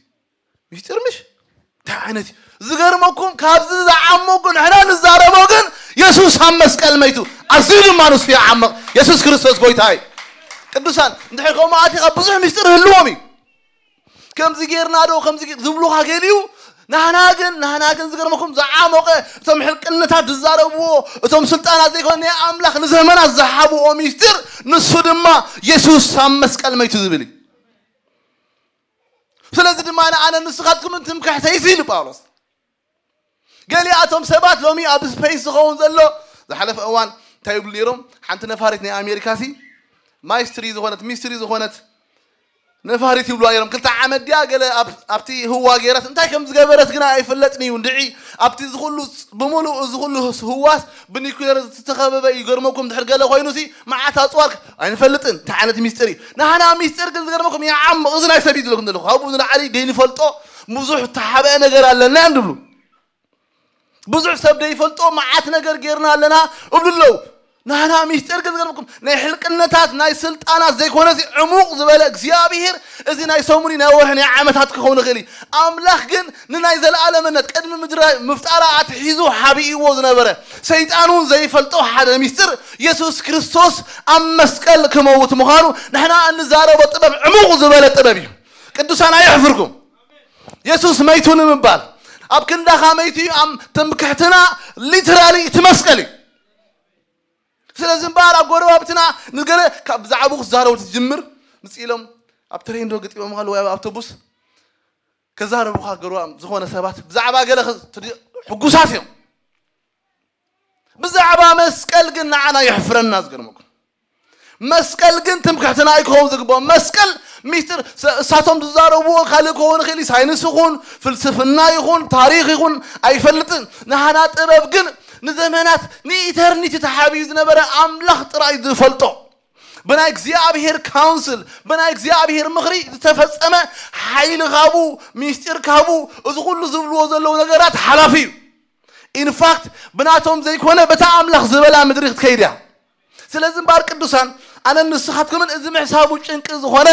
ሚስጢር ምሽ? እንታይ ዓይነት እዩ? ዝገርመኩም፣ ካብዚ ዝዓመቁ ንሕና ንዛረቦ ግን የሱስ ኣብ መስቀል መይቱ። ኣዝዩ ድማ ንሱ ይዓመቕ። የሱስ ክርስቶስ ጎይታ እዩ። ቅዱሳን፣ እንድሕር ከምኡ ኣቲኻ ብዙሕ ሚስጥር ህልዎም እዩ። ከምዚ ጌርና ዶ፣ ከምዚ ጌር-፣ ዝብሉኻ ገሊኡ፣ ናህና ግን፣ ናህና ግን ዝገርመኩም ዝዓሞቐ፣ እቶም ሕልቅነታት ዝዛረብዎ፣ እቶም ስልጣናት ዘይኮነ ናይ ኣምላኽ ንዘመናት ዝሃብዎ ሚስጢር፣ ንሱ ድማ የሱስ ኣብ መስቀል መይቱ ዝብል እዩ። ስለዚ ድማ ኣነ ንስኻትኩምን ትምክሕተይሲ ኢሉ ጳውሎስ። ገሊኣቶም ሰባት ሎሚ ኣብ ስፔስ ዝኸውን ዘሎ፣ ዝሓለፈ እዋን እንታይ ይብሉ ነይሮም? ሓንቲ ነፋሪት ናይ ኣሜሪካ ሲ ማይስትሪ ዝኾነት፣ ሚስትሪ ዝኾነት ነፋሪት ይብሉዋ ነይሮም። ክልተ ዓመት ድያ ገለ ኣብ-፣ ኣብቲ ህዋ ገይራት እንታይ ከም ዝገበረት ግና ኣይፍለጥን እዩ። እንድዒ ኣብቲ ዝኹሉ ፅ-፣ ብምሉእ እዚ ኩሉ ህዋስ ብኒኩሌር ዝተኸበበ እዩ። ገርመኩም ድሕር ገለ ኮይኑ ሲ መዓት ኣፅዋር ኣይንፈልጥን። እንታይ ዓይነት ሚስጥር እዩ? ናህና ሚስጥር ግን ዝገርመኩም ይዓምቕ። እዚ ናይ ሰብ እዩ ዝብለኩም ዘለኹ። ካብኡ ንላዕሊ ደይንፈልጦ ብዙሕ ተሓብአ ነገር ኣለና እዮም ዝብሉ። ብዙሕ ሰብ ደይፈልጦ መዓት ነገር ጌርና ኣለና እብሉ ኣለዉ። ናህና ሚስጥር ግን ዝገርመኩም ናይ ሕልቅነታት ናይ ስልጣናት ዘይኮነሲ ዕሙቕ ዝበለ እግዚኣብሔር እዚ ናይ ሰሙኒ ናይ ወርሒ ናይ ዓመታት ክኸውን ይኽእል እዩ። ኣምላኽ ግን ንናይ ዘለኣለምነት ቅድሚ ምድሪ ምፍጣራ ኣትሒዙ ሓቢእዎ ዝነበረ ሰይጣን እውን ዘይፈልጦ ሓደ ሚስጥር የሱስ ክርስቶስ ኣብ መስቀል ክመውት ምዃኑ ንሕና እንዛረቦ ጥበብ ዕሙቕ ዝበለ ጥበብ እዩ። ቅዱሳን ኣየሕፍርኩም። የሱስ መይቱ ንምባል ኣብ ክንዳኻ መይቱ እዩ። ኣብ ትምክሕትና ሊትራሊ እቲ መስቀል እዩ። ስለዚ እምበኣር ኣብ ጎረባብትና ንገለ ካብ ብዛዕባኡ ክዛረቡ ትጅምር ምጽእ ኢሎም ኣብ ትሬን ዶ ገጢሞም ኣለዉ ወይ ኣብ ኣውቶቡስ ከዛረቡኻ ገረባም ዝኾነ ሰባት ብዛዕባ ገለ ክዝ-፣ ትድ-፣ ሕጉሳት እዮም። ብዛዕባ መስቀል ግን ንዓና የሕፍረና ዝገርመኩም። መስቀል ግን ትምክሕትና ኣይክኸውን ዝግብኦ። መስቀል ሚስጥር ሰ-፣ እሳቶም ዝዛረብዎ ካልእ ክኸውን ይኽእል እዩ። ሳይንስ ይኹን፣ ፍልስፍና ይኹን፣ ታሪኽ ይኹን፣ ኣይፈልጥን። ንሃና ጥበብ ግን ንዘመናት፣ ንኢተርኒቲ ተሓቢኡ ዝነበረ ኣምላኽ ጥራይ ዝፈልጦ። ብናይ እግዚኣብሔር ካውንስል፣ ብናይ እግዚኣብሔር ምኽሪ ዝተፈጸመ ሓይሊ ካብኡ፣ ሚስጢር ካብኡ፣ እዚ ኩሉ ዝብልዎ ዘለዉ ነገራት ሓላፊ እዩ። ኢንፋክት፣ ብናቶም ዘይኮነ በታ ኣምላኽ ዝበላ ምድሪ ክትከይድ እያ። ስለዚ እምበኣር ቅዱሳን፣ ኣነን ንስኻትኩምን እዚ ምሕሳቡ ጭንቂ ዝኾነ፣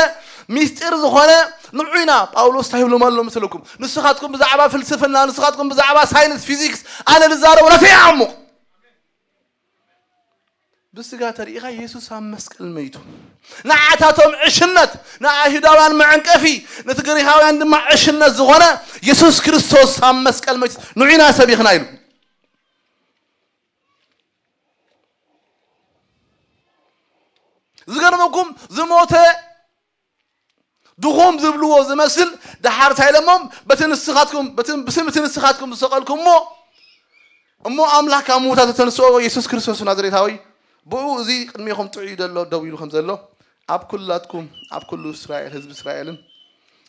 ሚስጢር ዝኾነ፣ ንዑ ኢና። ጳውሎስ እንታይ ይብሎም ኣሎ መሰለኩም? ንስኻትኩም ብዛዕባ ፍልስፍና፣ ንስኻትኩም ብዛዕባ ሳይንስ፣ ፊዚክስ፣ ኣነ ዝዛረቦ ናተይ ይዓሙቕ። ብስጋ ተሪኢኻ የሱስ ኣብ መስቀል መይቱ። ንዓታቶም ዕሽነት፣ ንኣይሁዳውያን መዕንቀፊ፣ ነቲ ግሪኻውያን ድማ ዕሽነት ዝኾነ የሱስ ክርስቶስ ኣብ መስቀል መይቱ። ንዑና ሰቢኽና ኢሉ። ዝገርመኩም ዝሞተ ድኹም ዝብልዎ ዝመስል ደሓር እንታይ ኢሎሞም? በቲ ንስኻትኩም በቲ ብስም እቲ ንስኻትኩም ዝሰቐልኩሞ እሞ ኣምላኽ ካብ ምዉታት ዝተንስኦ የሱስ ክርስቶስ ናዝሬታዊ ብኡ እዚ ቅድሜኹም ጥዑይ ዘሎ ደው ኢሉ ከም ዘሎ ኣብ ኩላትኩም ኣብ ኩሉ እስራኤል ህዝቢ እስራኤልን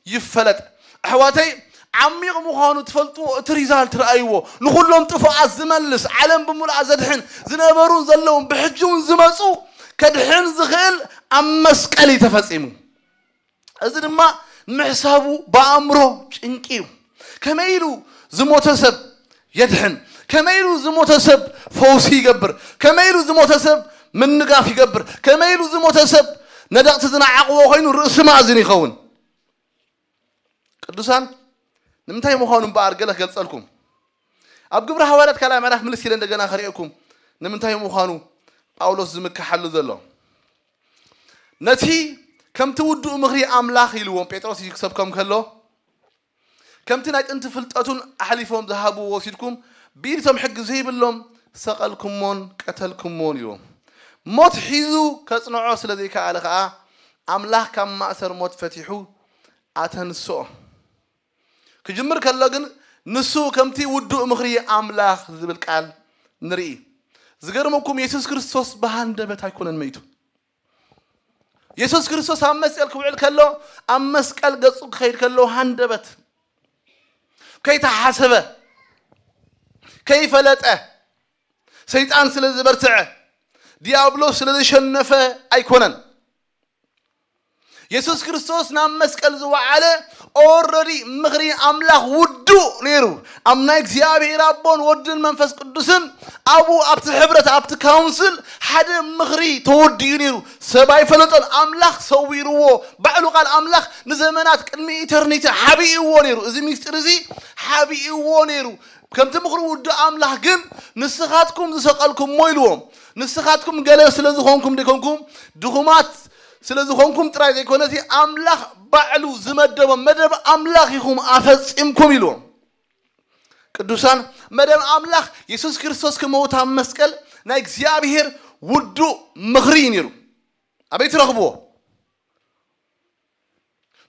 ይፈለጥ። ኣሕዋተይ ዓሚቕ ምዃኑ ትፈልጥዎ እቲ ሪዛልት ረኣይዎ። ንኹሎም ጥፉኣት ዝመልስ ዓለም ብምሉኣ ዘድሕን ዝነበሩን ዘለውን ብሕጂ እውን ዝመፁ ከድሕን ዝኽእል ኣብ መስቀል እዩ ተፈፂሙ። እዚ ድማ ምሕሳቡ ብኣእምሮ ጭንቂ እዩ። ከመይ ኢሉ ዝሞተ ሰብ የድሕን? ከመይ ኢሉ ዝሞተ ሰብ ፈውሲ ይገብር? ከመይ ኢሉ ዝሞተ ሰብ ምንጋፍ ይገብር? ከመይ ኢሉ ዝሞተ ሰብ ነደቕቲ ዝነዓቕዎ ኮይኑ ርእሲ ማእዝን ይኸውን? ቅዱሳን ንምንታይ ምዃኑ እምበኣር ገለ ክገልጸልኩም። ኣብ ግብሪ ሃዋርያት ካልኣይ ምዕራፍ ምልስ ኢለ እንደገና ከርእየኩም ንምንታይ ምዃኑ ጳውሎስ ዝምክሓሉ ዘሎ። ነቲ ከምቲ ውዱእ ምኽሪ ኣምላኽ ኢልዎም ጴጥሮስ እዩ ክሰብኮም ከሎ፣ ከምቲ ናይ ጥንቲ ፍልጠቱን ኣሕሊፎም ዝሃብዎ ወሲድኩም፣ ብኢድቶም ሕጊ ዘይብሎም ሰቐልኩሞን ቀተልኩሞን ኢልዎም። ሞት ሒዙ ከጽንዖ ስለ ዘይከኣለ ከኣ፣ ኣምላኽ ካብ ማእሰር ሞት ፈቲሑ ኣተንስኦ። ክጅምር ከሎ ግን ንሱ ከምቲ ውዱእ ምኽሪ ኣምላኽ ዝብል ቃል ንርኢ። ዝገርመኩም የሱስ ክርስቶስ ብሃንደበት ኣይኮነን መይቱ። የሱስ ክርስቶስ ኣብ መስቀል ክውዕል ከሎ ኣብ መስቀል ገጹ ክኸይድ ከሎ ሃንደበት ከይተሓሰበ ከይፈለጠ ሰይጣን ስለ ዝበርትዐ ዲያብሎስ ስለ ዘሸነፈ ኣይኮነን። የሱስ ክርስቶስ ናብ መስቀል ዝወዓለ ኦረዲ ምኽሪ ኣምላኽ ውዱእ ነይሩ። ኣብ ናይ እግዚኣብሔር ኣቦን ወድን መንፈስ ቅዱስን ኣብኡ ኣብቲ ሕብረት ኣብቲ ካውንስል ሓደ ምኽሪ ተወዲኡ ነይሩ። ሰብ ኣይፈለጦን። ኣምላኽ ሰዊርዎ። ባዕሉ ቃል ኣምላኽ ንዘመናት ቅድሚ ኢተርኒቲ ሓቢእዎ ነይሩ። እዚ ሚስጢር እዚ ሓቢእዎ ነይሩ። ከምቲ ምኽሪ ውዱእ ኣምላኽ ግን ንስኻትኩም ዝሰቐልኩሞ ኢልዎም። ንስኻትኩም ገለ ስለ ዝኾንኩም ደይኮንኩም ድኹማት ስለ ዝኾንኩም ጥራይ ዘይኮነ እቲ ኣምላኽ ባዕሉ ዝመደቦ መደብ ኣምላኽ ኢኹም ኣፈጺምኩም ኢልዎም። ቅዱሳን መደብ ኣምላኽ የሱስ ክርስቶስ ክመውት ኣብ መስቀል ናይ እግዚኣብሔር ውዱእ ምኽሪ እዩ ነይሩ። ኣበይ ትረኽብዎ?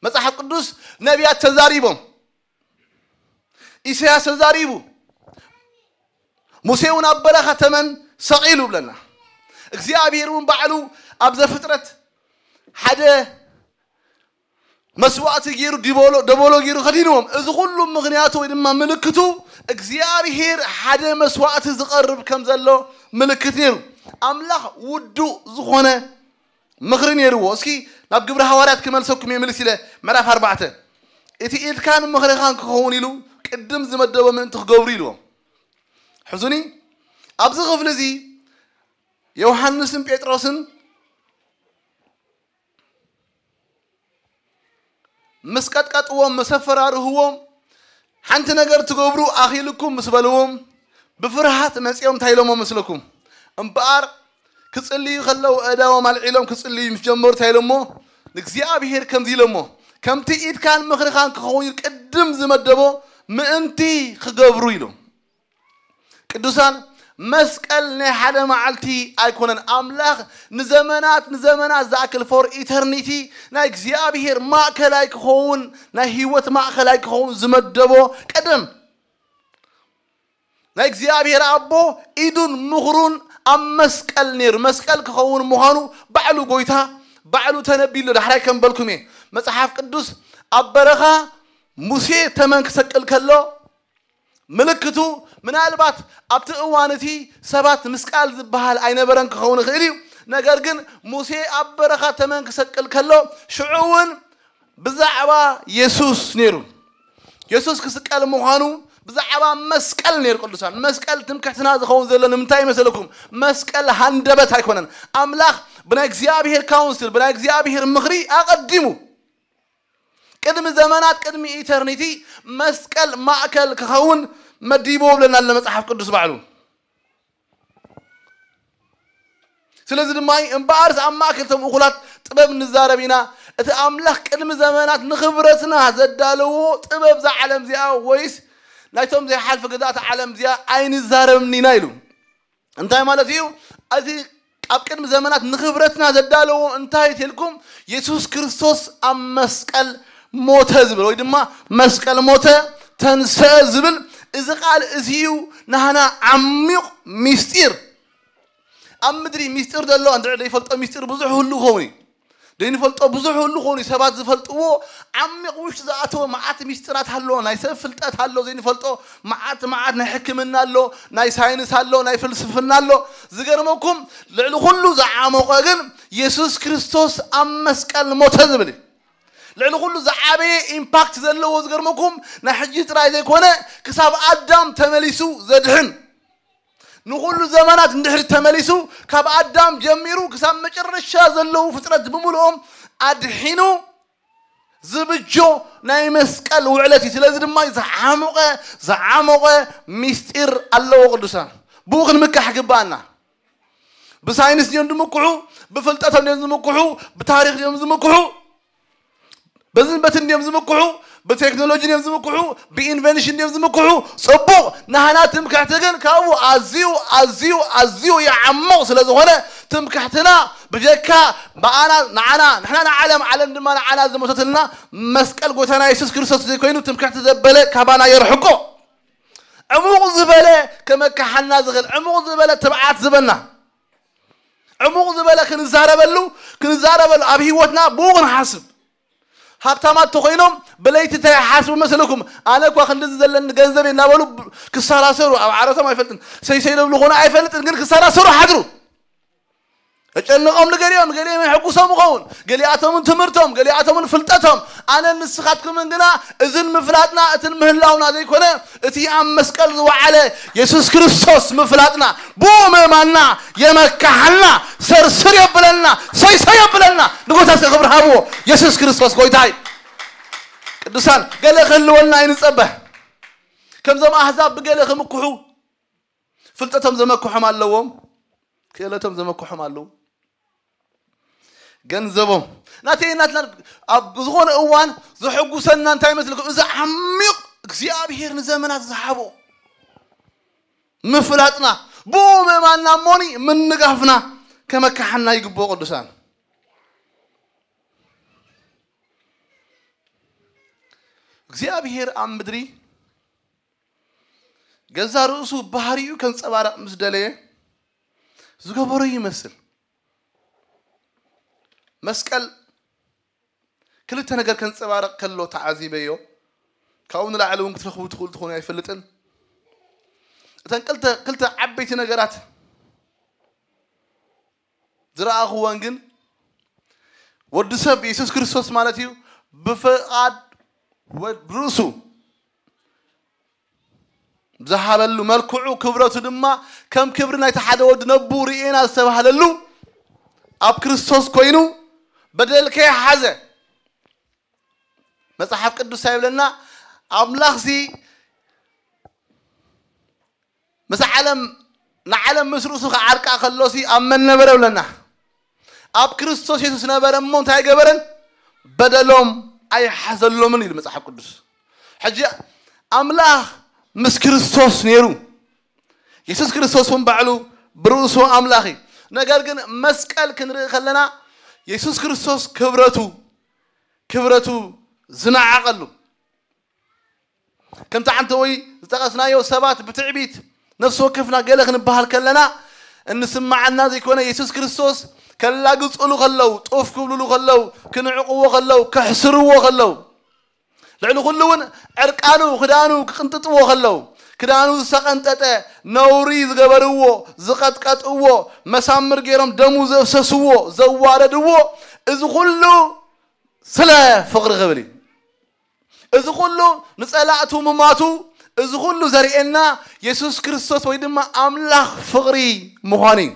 መጽሓፍ ቅዱስ ነቢያት ተዛሪቦም። ኢሳያስ ተዛሪቡ። ሙሴ እውን ኣብ በረኻ ተመን ሰቒሉ ብለና። እግዚኣብሔር እውን ባዕሉ ኣብ ዘፍጥረት ሓደ መስዋዕቲ ገይሩ ዲቦሎ ደቦሎ ገይሩ ከዲንዎም። እዚ ኩሉ ምኽንያቱ ወይ ድማ ምልክቱ እግዚኣብሔር ሓደ መስዋዕቲ ዝቐርብ ከም ዘሎ ምልክት ነይሩ። ኣምላኽ ውዱእ ዝኾነ ምኽሪ ነይርዎ። እስኪ ናብ ግብሪ ሃዋርያት ክመልሰኩም እየ ምልስ ኢለ ምዕራፍ ኣርባዕተ እቲ ኢድካን ምኽርኻን ክኸውን ኢሉ ቅድም ዝመደቦ ምእንቲ ክገብሩ ኢልዎም። ሕዙኒ ኣብዚ ክፍሊ እዚ ዮሃንስን ጴጥሮስን ምስ ቀጥቀጥዎም ምስ ኣፈራርህዎም ሓንቲ ነገር ትገብሩ ኣኺልኩም ምስ በልዎም ብፍርሃት መጺኦም እንታይ ኢሎሞ መስለኩም? እምበኣር ክጽልዩ ከለዉ ኣእዳዎም ኣልዒሎም ክጽልዩ ምስ ጀመሩ እንታይ ኢሎሞ? ንእግዚኣብሔር ከምዚ ኢሎሞ ከምቲ ኢድካን ምኽርኻን ክኸውን ኢሉ ቅድም ዝመደቦ ምእንቲ ክገብሩ ኢሎም። ቅዱሳን መስቀል ናይ ሓደ መዓልቲ ኣይኮነን። ኣምላኽ ንዘመናት ንዘመናት ዝኣክል for eternity ናይ እግዚኣብሔር ማእከላይ ክኸውን ናይ ህይወት ማእከላይ ክኸውን ዝመደቦ ቀደም ናይ እግዚኣብሔር ኣቦ ኢዱን ምኽሩን ኣብ መስቀል ነይሩ። መስቀል ክኸውን ምዃኑ ባዕሉ ጎይታ ባዕሉ ተነቢሉ ዳሕራይ ከም በልኩም እየ። መጽሓፍ ቅዱስ ኣብ በረኻ ሙሴ ተመን ክሰቅል ከሎ ምልክቱ ምናልባት ኣብቲ እዋን እቲ ሰባት ምስቃል ዝበሃል ኣይነበረን ክኸውን ይኽእል እዩ። ነገር ግን ሙሴ ኣብ በረኻ ተመን ክሰቅል ከሎ ሽዑ እውን ብዛዕባ የሱስ ነይሩ። የሱስ ክስቀል ምዃኑ ብዛዕባ መስቀል ነይሩ። ቅዱሳን መስቀል ትምክሕትና ዝኸውን ዘሎ ንምንታይ ይመስለኩም? መስቀል ሃንደበት ኣይኮነን። ኣምላኽ ብናይ እግዚኣብሔር ካውንስል ብናይ እግዚኣብሔር ምኽሪ ኣቐዲሙ ቅድሚ ዘመናት ቅድሚ ኢተርኒቲ መስቀል ማእከል ክኸውን መዲቦ ብለና ኣሎ መጽሓፍ ቅዱስ ባዕሉ። ስለዚ ድማ እምበኣርስ ኣብ ማእከል እቶም እኹላት ጥበብ ንዛረብ ኢና። እቲ ኣምላኽ ቅድሚ ዘመናት ንኽብረትና ዘዳለዎ ጥበብ እዛ ዓለም እዚኣ ወይስ ናይቶም ዘይሓልፍ ግዛእቲ ዓለም እዚኣ ኣይንዛረብን ኢና ኢሉ። እንታይ ማለት እዩ? እቲ ኣብ ቅድሚ ዘመናት ንኽብረትና ዘዳለዎ እንታይ ኢልኩም? የሱስ ክርስቶስ ኣብ መስቀል ሞተ ዝብል ወይ ድማ መስቀል ሞተ ተንስአ ዝብል እዚ ቃል እዚ እዩ ናህና ዓሚቕ ሚስጢር። ኣብ ምድሪ ሚስጢር ዘሎ እንድዒ ዘይፈልጦ ሚስጢር ብዙሕ ህሉ ክኸውን እዩ። ዘይንፈልጦ ብዙሕ ህሉ ክኸውን እዩ። ሰባት ዝፈልጥዎ ዓሚቕ ውሽጢ ዝኣተወ መዓት ሚስጢራት ኣሎ። ናይ ሰብ ፍልጠት ኣሎ ዘይንፈልጦ። መዓት መዓት ናይ ሕክምና ኣሎ፣ ናይ ሳይንስ ኣሎ፣ ናይ ፍልስፍና ኣሎ። ዝገርመኩም ልዕሊ ኩሉ ዝዓሞቐ ግን የሱስ ክርስቶስ ኣብ መስቀል ሞተ ዝብል እዩ። ልዕሊ ኩሉ ዝዓበየ ኢምፓክት ዘለዎ ዝገርመኩም ናይ ሕጂ ጥራይ ዘይኮነ ክሳብ ኣዳም ተመሊሱ ዘድሕን ንኹሉ ዘመናት እንድሕሪ ተመሊሱ ካብ ኣዳም ጀሚሩ ክሳብ መጨረሻ ዘለዉ ፍጥረት ብምልኦም ኣድሒኑ ዝብጆ ናይ መስቀል ውዕለት እዩ። ስለዚ ድማ ዝዓሞቐ ዝዓሞቐ ሚስጢር ኣለዎ ቅዱሳን። ብኡ ክንምካሕ ግባኣና። ብሳይንስ ድዮም ዝምክሑ፣ ብፍልጠቶም ድዮም ዝምክሑ፣ ብታሪኽ ድዮም ዝምክሑ፣ በዝን በትን ድዮም ዝምክሑ፣ ብቴክኖሎጂ ድዮም ዝምክሑ፣ ብኢንቨንሽን ድዮም ዝምክሑ። ጽቡቕ፣ ናህና ትምክሕቲ ግን ካብኡ ኣዝዩ ኣዝዩ ኣዝዩ ይዓምቕ ስለ ዝኾነ ትምክሕትና ብጀካ ብኣና ንዓና ንሕና ንዓለም ዓለም ድማ ንዓና ዝሞተትልና መስቀል ጎይታና የሱስ ክርስቶስ ዘይኮይኑ ትምክሕቲ ዘበለ ካባና የርሕቆ። ዕሙቕ ዝበለ ከመካሓና ዝኽእል ዕሙቕ ዝበለ ትብዓት ዝበና ዕሙቕ ዝበለ ክንዛረበሉ ክንዛረበሉ ኣብ ህይወትና ብኡ ክንሓስብ። ሃብታማት ተኮይኖም ብለይቲ እንታይ ይሓስቡ መስልኩም? ኣነ እኳ ክንድዚ ዘለኒ ገንዘብ እናበሉ ክሰራሰሩ ኣብ ዓረቶም ኣይፈልጥን ሰይሰይ ለብሉ ኮነ ኣይፈልጥን ግን ክሰራሰሩ ሓድሩ። እጨንቖም ንገሊኦም ገሊኦም የሐጉሶም ይኸውን ገሊኣቶምን ትምህርቶም ገሊኣቶምን ፍልጠቶም ኣነ ንስኻትኩምን ግና እዝን ምፍላጥና እትን ምህላውና ዘይኮነ እቲ ኣብ መስቀል ዝወዓለ የሱስ ክርስቶስ ምፍላጥና ብኡ ምእማንና የመካሓልና ሰርስር የብለና ሰይሰይ የብለና ንጎታ እስከ ክብሪ ሃብዎ የሱስ ክርስቶስ ጎይታይ ቅዱሳን ገለ ክህልወልና ኣይንጸበ ከምዞም ኣህዛብ ብገለ ክምክሑ ፍልጠቶም ዘመክሖም ኣለዎም ክእለቶም ዘመክሖም ኣለዉ ገንዘቦም ናተይ ናትና ኣብ ዝኾነ እዋን ዘሐጉሰና እንታይ መስልኩም እዚ ዓሚቕ እግዚኣብሔር ንዘመናት ዝሃቦ ምፍላጥና ብኡ ምእማንና እሞኒ ምንጋፍና ከመካሓና ይግብኦ ቅዱሳን እግዚኣብሔር ኣብ ምድሪ ገዛ ርእሱ ባህሪኡ ከንጸባረቕ ምስ ደለየ ዝገበሮ ይመስል መስቀል ክልተ ነገር ከንጸባረቕ ከሎ ተዓዚበዮ ካብኡ ንላዕሊ እውን ክትረኽቡ ትኽእሉ ትኾኑ ኣይፈልጥን እተን ክልተ ክልተ ዓበይቲ ነገራት ዝረኣኽወን ግን ወዲ ሰብ የሱስ ክርስቶስ ማለት እዩ ብፍቓድ ርእሱ ዝሃበሉ መልክዑ ክብረቱ ድማ ከም ክብሪ ናይቲ ሓደ ወዲ ነቡ ርእና ዝተባህለሉ ኣብ ክርስቶስ ኮይኑ በደልከ ሓዘ መጽሓፍ ቅዱስ ይብለና ኣምላኽሲ ምስ ዓለም ንዓለም ምስ ርእሱ ክዓርቃ ከሎሲ ኣብ መን ነበረ ብለና ኣብ ክርስቶስ የሱስ ነበረ እሞ እንታይ ገበረን በደሎም ኣይሓዘሎምን ኢሉ መጽሓፍ ቅዱስ ሕጂ ኣምላኽ ምስ ክርስቶስ ነይሩ የሱስ ክርስቶስ እውን ባዕሉ ብርእሱ ኣምላኽ እዩ ነገር ግን መስቀል ክንርኢ ከለና የሱስ ክርስቶስ ክብረቱ ክብረቱ ዝነዓቐሉ ከምቲ ዓንተ ወይ ዝጠቐስናዮ ሰባት ብትዕቢት ነፍሲ ወከፍና ገለ ክንበሃል ከለና እንስማዓና ዘይኮነ የሱስ ክርስቶስ ከላግፅሉ ከለው ጡፍ ክብልሉ ከለው ክንዕቕዎ ከለው ክሕስርዎ ከለው ልዕሊ ኩሉ እውን ዕርቃኑ ክዳኑ ክቅንጥጥዎ ከለው ክዳኑ ዝተቐንጠጠ ነውሪ ዝገበርዎ ዝቐጥቀጥዎ መሳምር ገይሮም ደሙ ዘፍሰስዎ ዘዋረድዎ እዚ ኩሉ ስለ ፍቕሪ ክብል እዩ እዚ ኩሉ ንጸላእቱ ምማቱ እዚ ኩሉ ዘርእየና የሱስ ክርስቶስ ወይ ድማ ኣምላኽ ፍቕሪ ምዃኑ እዩ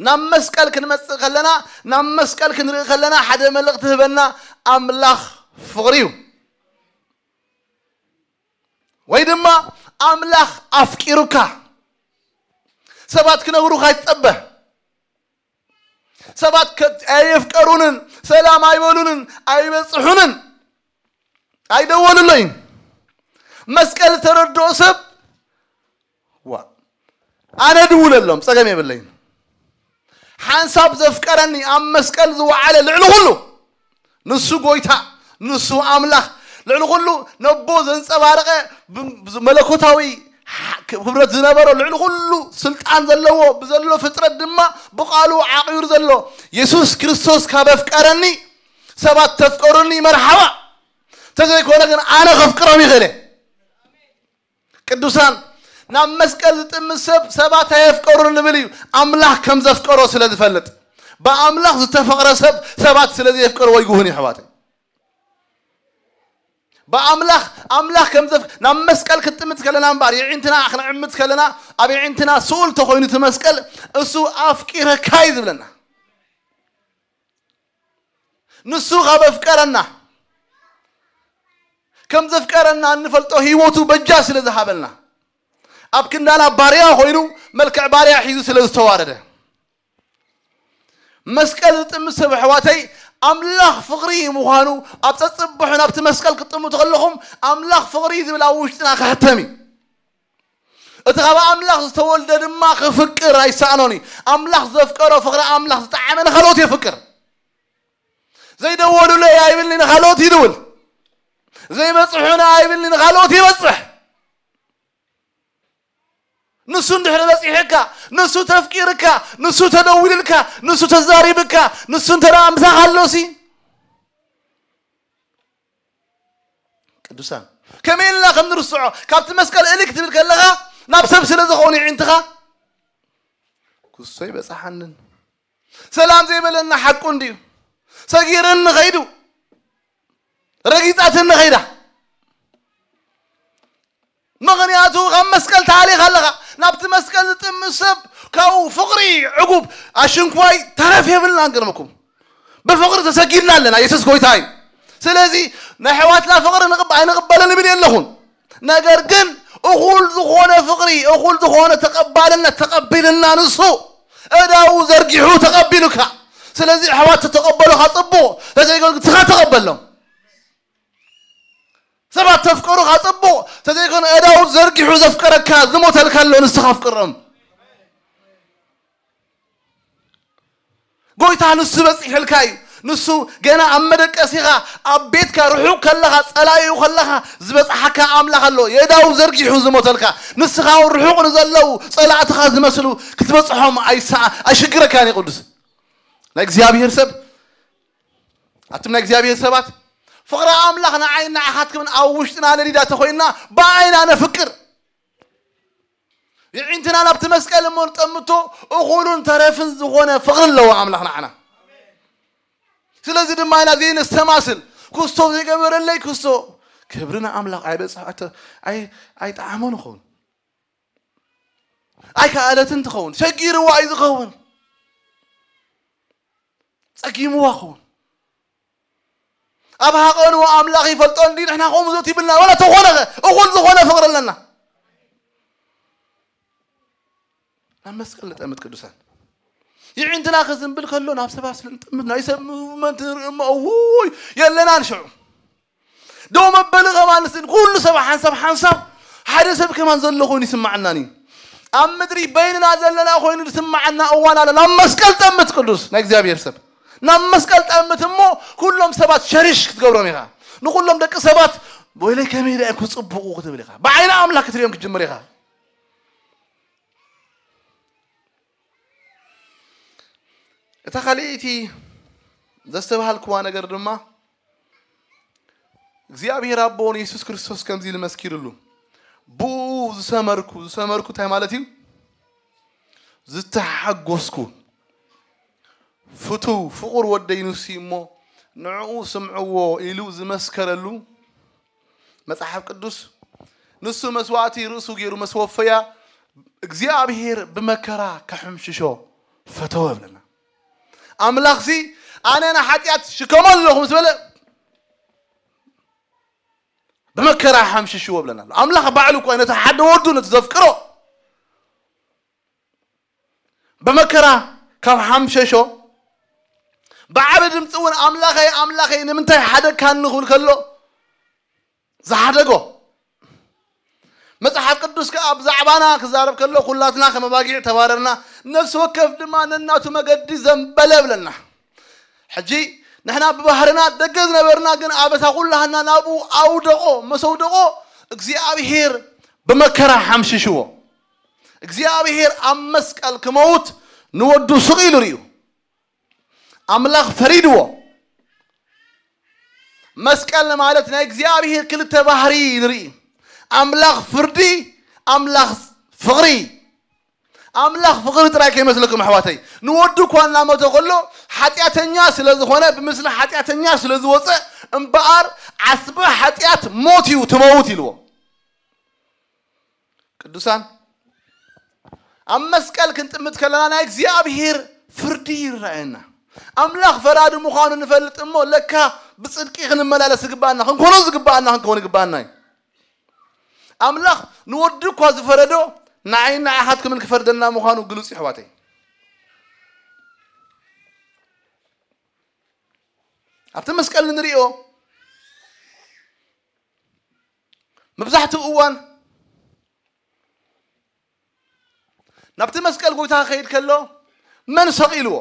ናብ መስቀል ክንመጽእ ከለና ናብ መስቀል ክንርኢ ከለና ሓደ መልእኽቲ ህበና ኣምላኽ ፍቕሪ እዩ ወይ ድማ ኣምላኽ ኣፍቂሩካ ሰባት ክነግሩኻ ይጸበ ሰባት ከ- ኣየፍቀሩንን፣ ሰላም ኣይበሉንን፣ ኣይበጽሑንን፣ ኣይደወሉለይን። መስቀል ዝተረድኦ ሰብ ዋ ኣነ ድውለሎም ጸገም የብለይን። ሓንሳብ ዘፍቀረኒ ኣብ መስቀል ዝወዓለ ልዕሊ ኩሉ ንሱ ጎይታ፣ ንሱ ኣምላኽ፣ ልዕሊ ኩሉ ነቦ ዘንጸባረቐ ብ- መለኮታዊ ክብረት ዝነበሮ፣ ልዕሊ ኩሉ ስልጣን ዘለዎ፣ ብዘሎ ፍጥረት ድማ ብቓሉ ዓቒሩ ዘሎ የሱስ ክርስቶስ ካብ ኣፍቀረኒ ሰባት ተፍቀሩኒ መርሓባ። ተዘይኮነ ግን ኣነ ከፍቅሮም ይኽእለ። ቅዱሳን ናብ መስቀል ዝጥምት ሰብ ሰባት ኣየፍቀሩን ንብል እዩ። ኣምላኽ ከም ዘፍቀሮ ስለ ዝፈልጥ ብኣምላኽ ዝተፈቕረ ሰብ ሰባት ስለ ዘየፍቀርዎ ይጉህን እዩ ኣሕዋተይ። ብኣምላኽ ኣምላኽ ከም ዘፍ ናብ መስቀል ክትጥምት ከለና እምበኣር የዒንትና ክነዕምት ከለና ኣብ የዒንትና ስኡል ተኾይኑ እቲ መስቀል እሱ ኣፍቂረካ እዩ ዝብለና። ንሱ ካብ ኣፍቀረና ከም ዘፍቀረና እንፈልጦ ህይወቱ በጃ ስለ ዝሃበልና ኣብ ክንዳና ባርያ ኮይኑ መልክዕ ባርያ ሒዙ ስለ ዝተዋረደ መስቀል ዝጥምት ሰብ ኣሕዋተይ ኣምላኽ ፍቕሪ ምዃኑ ኣብ ጸጽብሑን ኣብቲ መስቀል ክትጥምቱ ከለኹም ኣምላኽ ፍቕሪ ዝብል ኣብ ውሽጥና ክሕተም እዩ። እቲ ካብ ኣምላኽ ዝተወልደ ድማ ክፍቅር ኣይሰኣኖን እዩ። ኣምላኽ ዘፍቀሮ ፍቕሪ ኣምላኽ ዝጠዓመ ንኻልኦት የፍቅር። ዘይደወሉለይ ኣይብልኒ ንኻልኦት ይድውል። ዘይበጽሑና ኣይብልኒ ንኻልኦት ይበጽሕ። ንሱ እንድሕር በጺሕካ፣ ንሱ ተፍቂርካ፣ ንሱ ተደዊልልካ፣ ንሱ ተዛሪብካ፣ ንሱ እንተ ደኣ ምሳኻ ኣሎሲ ቅዱሳን ከመይ ኢልና ከም ንርስዖ ካብቲ መስቀል እልክ ትብል ከለኻ ናብ ሰብ ስለ ዝኾኑ ይዕንትኻ ክሶ ይበጽሓንን ሰላም ዘይበለና ሓቁ እንድዩ ሰጊርኒ ኸይዱ ረጊጻትኒ ኸይዳ ምኽንያቱ ካብ መስቀል ተኣሊኻ ኣለኻ ናብቲ መስቀል ዝጥምት ሰብ ካብኡ ፍቕሪ ዕጉብ ኣሽንኳይ ተረፍ የብልናን ገርመኩም ብፍቕሪ ተሰጊድና ኣለና የሱስ ጎይታ እዩ ስለዚ ናይ ኣሕዋትና ፍቕሪ ንቕበ- ኣይንቕበልን ይብል የለኹን ነገር ግን እኹል ዝኾነ ፍቕሪ እኹል ዝኾነ ተቐባልነት ተቐቢልና ንሱ እዳኡ ዘርጊሑ ተቐቢሉካ ስለዚ ኣሕዋት ተተቐበሉኻ ጽቡቕ ተዘይገ ትኻ ተቐበሎም ሰባት ተፍቅሩኻ ጽቡቕ ተዘይኮነ እዳኡ ዘርጊሑ ዘፍቀረካ ዝሞተልካ ኣሎ ንስኻ ኣፍቅሮም ጎይታ ንሱ በጺሕልካ እዩ ንሱ ገና ኣብ መደቀሲኻ ኣብ ቤትካ ርሑቕ ከለኻ ጸላኢኡ ከለኻ ዝበጽሓካ ኣምላኽ ኣሎ የእዳው ዘርጊሑ ዝሞተልካ ንስኻ ርሑቕ ንዘለዉ ጸላእትኻ ዝመስሉ ክትበጽሖም ኣይሰኣ ኣይሽግረካን እዩ ቅዱስ ናይ እግዚኣብሔር ሰብ ኣቱም ናይ እግዚኣብሔር ሰባት ፍቕሪ ኣምላኽ ንዓይ ንዓኻትክምን ኣብ ውሽጥና ነዲዳ ተኾይንና ብኣይና ነፍቅር የዒንትና ናብቲ መስቀል እሞ ንጠምቶ እኹሉን ተረፍን ዝኾነ ፍቕሪ ኣለዎ ኣምላኽ ንዓና ስለዚ ድማ ኢና ዘይነስተማስል ክስቶ ዘይገበረለይ ክስቶ ክብሪ ንኣምላኽ ኣይበፅሕ ኣይጠዓሞን ይኸውን ኣይከኣለትን ትኸውን ሸጊርዋ እዩ ዝኸውን ጸጊምዋ ክኸውን ኣብ ሃቐኑ ኣምላኽ ይፈልጦ እንዲ ንሕና ከምኡ ዞት ይብልና ወላ ተኾነ እኹል ዝኾነ ፍቕሪ ኣለና ናብ መስቀል ንጠምት ቅዱሳን ይዕንትና ክዝንብል ከሎ ናብ ሰባት ስለ ንጥምት ናይ ሰብ ሙቭመንት ንርኢ እሞ እውይ የለናን ሽዑ ደው መበሊ ከማን ስን ኩሉ ሰብ ሓንሳብ ሓንሳብ ሓደ ሰብ ከማን ዘሎ ኮይኑ ይስማዓናን እዩ ኣብ ምድሪ በይንና ዘለና ኮይኑ ዝስማዓና እዋን ኣሎ ናብ መስቀል ጠምት ቅዱስ ናይ እግዚኣብሔር ሰብ ናብ መስቀል ጠምት እሞ ኩሎም ሰባት ሸሪሽ ክትገብሮም ኢኻ ንኩሎም ደቂ ሰባት ወይለይ ከመይ ኢለ ክጽብቑ ክትብል ኢኻ ብዓይኒ ኣምላኽ ክትሪኦም ክትጅምር ኢኻ እታ ካልኣይቲ ዘስተባሃልክዋ ነገር ድማ እግዚኣብሔር ኣቦ ንየሱስ ክርስቶስ ከምዚ ኢሉ መስኪርሉ ብኡ ዝሰመርኩ ዝሰመርኩ እንታይ ማለት እዩ ዝተሓጎስኩ ፍቱው ፍቑር ወደይ ንሱ እሞ ንዕኡ ስምዕዎ ኢሉ ዝመስከረሉ መጽሓፍ ቅዱስ ንሱ መስዋዕቲ ርእሱ ገይሩ መስወፈያ እግዚኣብሔር ብመከራ ከሕምሽሾ ፈተወ ብለና ኣምላኽሲ ኣነ ንሓጢኣት ሽከሞ ኣለኹ ምስ በለ ብመከራ ሓምሽሽዎ ብለና ኣሎ ኣምላኽ ባዕሉ እኮ ነቲ ሓደ ወዱ ነቲ ዘፍቅሮ ብመከራ ካብ ሓምሸሾ ብዓቢ ድምፂ እውን ኣምላኸይ ኣምላኸይ ንምንታይ ሓደግካኒ ክብል ከሎ ዝሓደጎ። መጽሓፍ ቅዱስ ከኣ ብዛዕባና ክዛረብ ከሎ ኩላትና ከም ኣባጊዕ ተባረርና፣ ነፍሲ ወከፍ ድማ ነናቱ መገዲ ዘንበለ ብለና። ሕጂ ንሕና ብባህርና ደገ ዝነበርና ግን ኣበሳ ኩላህና ናብኡ ኣውደቆ፣ መሰውደቆ እግዚኣብሔር ብመከራ ሓምሽሽዎ። እግዚኣብሔር ኣብ መስቀል ክመውት ንወዱ ስቕ ኢሉ ርእዩ። ኣምላኽ ፈሪድዎ። መስቀል ማለት ናይ እግዚኣብሔር ክልተ ባህሪ ንርኢ። ኣምላኽ ፍርዲ፣ ኣምላኽ ፍቕሪ። ኣምላኽ ፍቕሪ ጥራይ ከይመስለኩም ኣሕዋተይ። ንወዱ እኳ እናሞተ ከሎ ሓጢኣተኛ ስለ ዝኾነ፣ ብምስሊ ሓጢኣተኛ ስለ ዝወፀ እምበኣር ዓስቢ ሓጢኣት ሞት እዩ ትመውት ኢልዎ። ቅዱሳን ኣብ መስቀል ክንጥምት ከለና ናይ እግዚኣብሔር ፍርዲ ይረኣየና። ኣምላኽ ፈራዲ ምዃኑ ንፈልጥ እሞ ለካ ብጽድቂ ክንመላለስ ዝግባኣና ክንኮኖ ዝግባኣና ክንከውን ይግባኣና እዩ። ኣምላኽ ንወዱ እኳ ዝፈረዶ ንዓይን ንዓኻትኩምን ክፈርደና ምዃኑ ግሉጽ እዩ ኣሕዋተይ። ኣብቲ መስቀል እንሪኦ መብዛሕትኡ እዋን ናብቲ መስቀል ጎይታ ክኸይድ ከሎ መን ሰቒልዎ?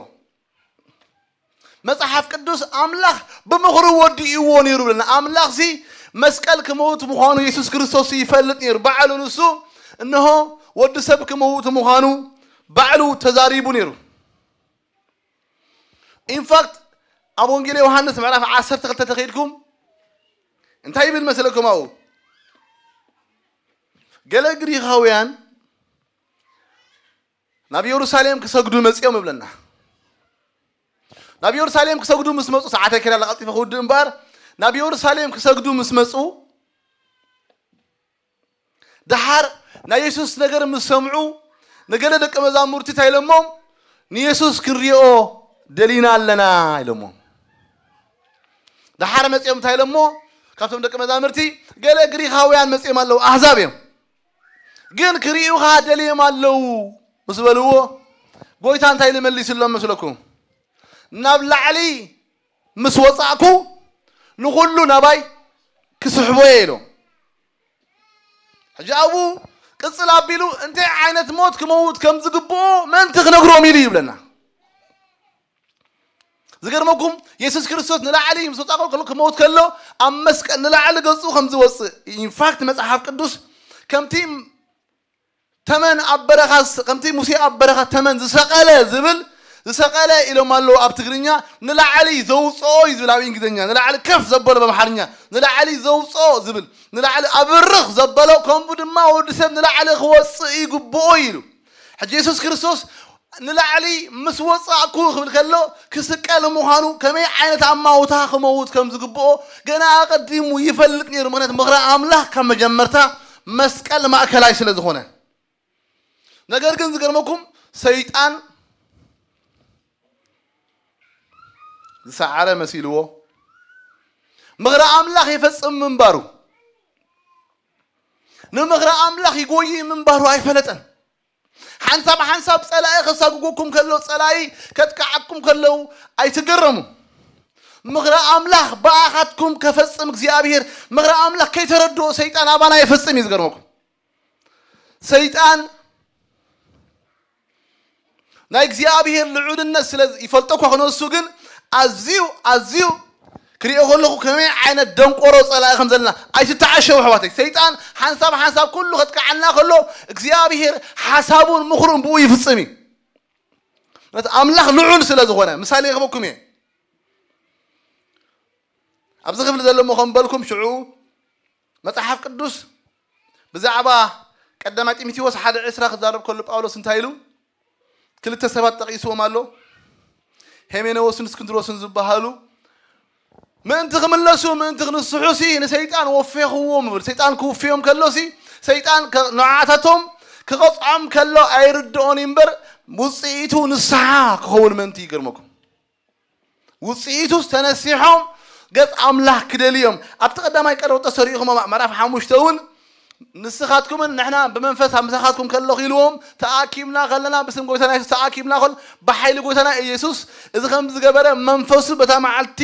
መጽሓፍ ቅዱስ ኣምላኽ ብምኽሩ ወዲእዎ ነይሩ ብለና። ኣምላኽሲ መስቀል ክመውት ምዃኑ የሱስ ክርስቶስ ይፈልጥ ነይሩ። ባዕሉ ንሱ እንሆ ወዲ ሰብ ክመውት ምዃኑ ባዕሉ ተዛሪቡ ነይሩ። ኢንፋክት ኣብ ወንጌል ዮሃንስ ምዕራፍ ዓሰርተ ክልተ ተኸይድኩም እንታይ ይብል መሰለኩም ኣብኡ? ገለ ግሪኻውያን ናብ የሩሳሌም ክሰግዱ መጺኦም እብለና። ናብ የሩሳሌም ክሰግዱ ምስ መጹ፣ ሰዓተይ ከይዳ ቀልጢፈ ክውድእ እምበኣር፣ ናብ የሩሳሌም ክሰግዱ ምስ መጹ፣ ደሓር ናይ የሱስ ነገር ምስ ሰምዑ፣ ንገለ ደቂ መዛሙርቲ እንታይ ኢሎሞም? ንየሱስ ክንሪኦ ደሊና ኣለና ኢሎሞም። ደሓር መጺኦም እንታይ ኢሎሞ? ካብቶም ደቂ መዛሙርቲ ገለ ግሪኻውያን መጺኦም ኣለዉ፣ ኣህዛብ እዮም። ግን ክርእዩኻ ደልዮም ኣለዉ ምስ በልዎ፣ ጎይታ እንታይ ኢሉ መሊስሎም መስለኩም? ናብ ላዕሊ ምስ ወጻእኩ ንኹሉ ናባይ ክስሕቦ እየ ኢሎም። ሕጂ ኣብኡ ቅጽል ኣቢሉ እንታይ ዓይነት ሞት ክመውት ከም ዝግብኦ ምእንቲ ክነግሮም ኢሉ ይብለና። ዝገርመኩም የሱስ ክርስቶስ ንላዕሊ ምስ ወጻእ ከሎ ክመውት ከሎ ኣብ መስቀል ንላዕሊ ገጹ ከም ዝወጽእ ኢንፋክት መጽሓፍ ቅዱስ ከምቲ ተመን ኣብ በረኻ ከምቲ ሙሴ ኣብ በረኻ ተመን ዝሰቐለ ዝብል ዝሰቐለ ኢሎም ኣለዉ ኣብ ትግርኛ ንላዕሊ ዘውፅኦ እዩ ዝብል ኣብ እንግሊዝኛ ንላዕሊ ከፍ ዘበሎ በምሓርኛ ንላዕሊ ዘውፅኦ ዝብል ንላዕሊ ኣብርኽ ዘበሎ ከምኡ ድማ ወዲ ሰብ ንላዕሊ ክወፅእ ይግብኦ ኢሉ ሕጂ የሱስ ክርስቶስ ንላዕሊ ምስ ወፃእኩ ክብል ከሎ ክስቀል ምዃኑ ከመይ ዓይነት ኣማውታ ክመውት ከም ዝግብኦ ገና ኣቐዲሙ ይፈልጥ ነይሩ ምክንያት ምኽሪ ኣምላኽ ካብ መጀመርታ መስቀል ማእከላይ ስለ ዝኾነ ነገር ግን ዝገርመኩም ሰይጣን ዝሰዓረ መሲልዎ ምኽሪ ኣምላኽ ይፈጽም ምንባሩ ንምኽሪ ኣምላኽ ይጎይ ምንባሩ ኣይፈለጠን ሓንሳብ ሓንሳብ ጸላኢ ከሳጉጎኩም ከሎ ጸላኢ ከጥቃዓኩም ከለዉ ኣይትገረሙ ምኽሪ ኣምላኽ ብኣኻትኩም ከፈጽም እግዚኣብሔር ምኽሪ ኣምላኽ ከይተረድኦ ሰይጣን ኣባና ይፈጽም እዩ ዝገርመኩም ሰይጣን ናይ እግዚኣብሔር ልዑልነት ስለ ይፈልጦ እኳ ክነሱ ግን ኣዝዩ ኣዝዩ ክሪኦ ከለኹ ከመይ ዓይነት ደንቆሮ ጸላኢ ከም ዘለና ኣይትተዓሸው ኣሕዋተይ ሰይጣን ሓንሳብ ሓንሳብ ኩሉ ከጥቅዓና ከሎ እግዚኣብሔር ሓሳቡን ምኽሩን ብኡ ይፍጽም እዩ ኣምላኽ ልዑል ስለ ዝኾነ ምሳሌ ክበኩም እየ ኣብዚ ክፍሊ ዘለሞ ከም በልኩም ሽዑ መጽሓፍ ቅዱስ ብዛዕባ ቀዳማይ ጢሞቴዎስ ሓደ ዕስራ ክዛረብ ከሉ ጳውሎስ እንታይ ኢሉ ክልተ ሰባት ጠቒስዎም ኣሎ ሄሜነዎስን እስክንድሮስን ዝበሃሉ ምእንቲ ክምለሱ ምእንቲ ክንስሑ ሲ ንሰይጣን ወፌኽዎም ይብል ሰይጣን ክውፍዮም ከሎ ሲ ሰይጣን ንዓታቶም ክቐፅዖም ከሎ ኣይርድኦን እምበር ውፅኢቱ ንስሓ ክኸውን ምእንቲ ይገርመኩም ውፅኢቱ ዝተነሲሖም ገፅ ኣምላኽ ክደልዮም ኣብቲ ቀዳማይ ቀረውጠ ሰሪእኹም ምዕራፍ ሓሙሽተ እውን ንስኻትኩምን ንሕና ብመንፈስ ኣብ ምሳኻትኩም ከለኹ ኢልዎም። ተኣኪብና ከለና፣ ብስም ጎይታና የሱስ ተኣኪብና ከል ብሓይሊ ጎይታና ኢየሱስ፣ እዚ ከም ዝገበረ መንፈሱ በታ መዓልቲ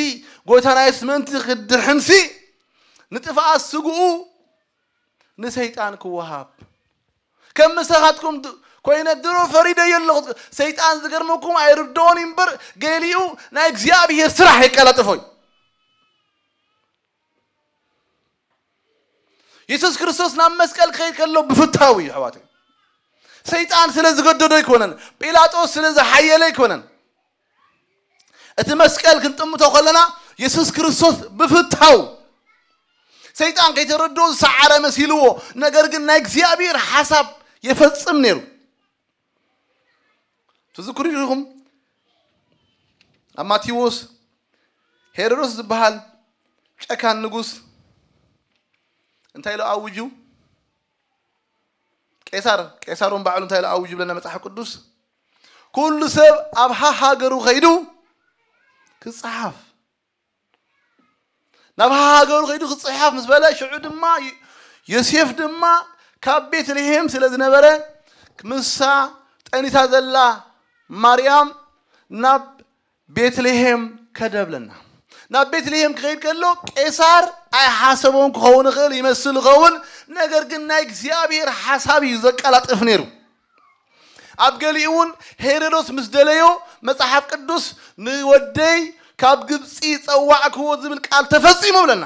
ጎይታና የሱስ ምእንቲ ክድሕንሲ፣ ንጥፍኣት ስግኡ ንሰይጣን ክወሃብ። ከም ምሳኻትኩም ድ- ኮይነ ድሮ ፈሪደዮ ኣለኹ። ሰይጣን ዝገርመኩም ኣይርድኦን እምበር፣ ገሊኡ ናይ እግዚኣብሔር ስራሕ የቀላጥፎ እዩ። የሱስ ክርስቶስ ናብ መስቀል ክኸይድ ከሎ ብፍታው እዩ፣ ኣሕዋተይ። ሰይጣን ስለ ዝገደዶ ኣይኮነን። ጲላጦስ ስለ ዝሓየለ ኣይኮነን። እቲ መስቀል ክንጥምቶ ከለና፣ የሱስ ክርስቶስ ብፍታው፣ ሰይጣን ከይተረድኦ ዝሰዓረ መሲልዎ፣ ነገር ግን ናይ እግዚኣብሔር ሓሳብ የፈጽም ነይሩ። ትዝክሩ ኢኹም? ኣብ ማቴዎስ፣ ሄሮድስ ዝበሃል ጨካን ንጉስ እንታይ ኢሉ ኣውጁ? ቄሳር፣ ቄሳር እውን ባዕሉ እንታይ ኢሉ ኣውጁ ብለና መጽሓፍ ቅዱስ? ኩሉ ሰብ ኣብ ሃሃገሩ ከይዱ ክጸሓፍ። ናብ ሃሃገሩ ከይዱ ክጸሓፍ ምስ በለ፣ ሽዑ ድማ ዮሴፍ ድማ ካብ ቤትልሔም ስለ ዝነበረ፣ ምሳ ጠኒታ ዘላ ማርያም ናብ ቤትልሔም ከደ ብለና። ናብ ቤትልሔም ክኸይድ ከሎ፣ ቄሳር ኣይሓሰቦን ክኸውን ይኽእል፣ ይመስል ይኸውን። ነገር ግን ናይ እግዚኣብሔር ሓሳብ እዩ ዘቀላጥፍ ነይሩ። ኣብ ገሊኡ እውን ሄሮዶስ ምስ ደለዮ፣ መጽሓፍ ቅዱስ፣ "ንወደይ ካብ ግብጺ ጸዋዕክዎ" ዝብል ቃል ተፈጺሙ ብለና።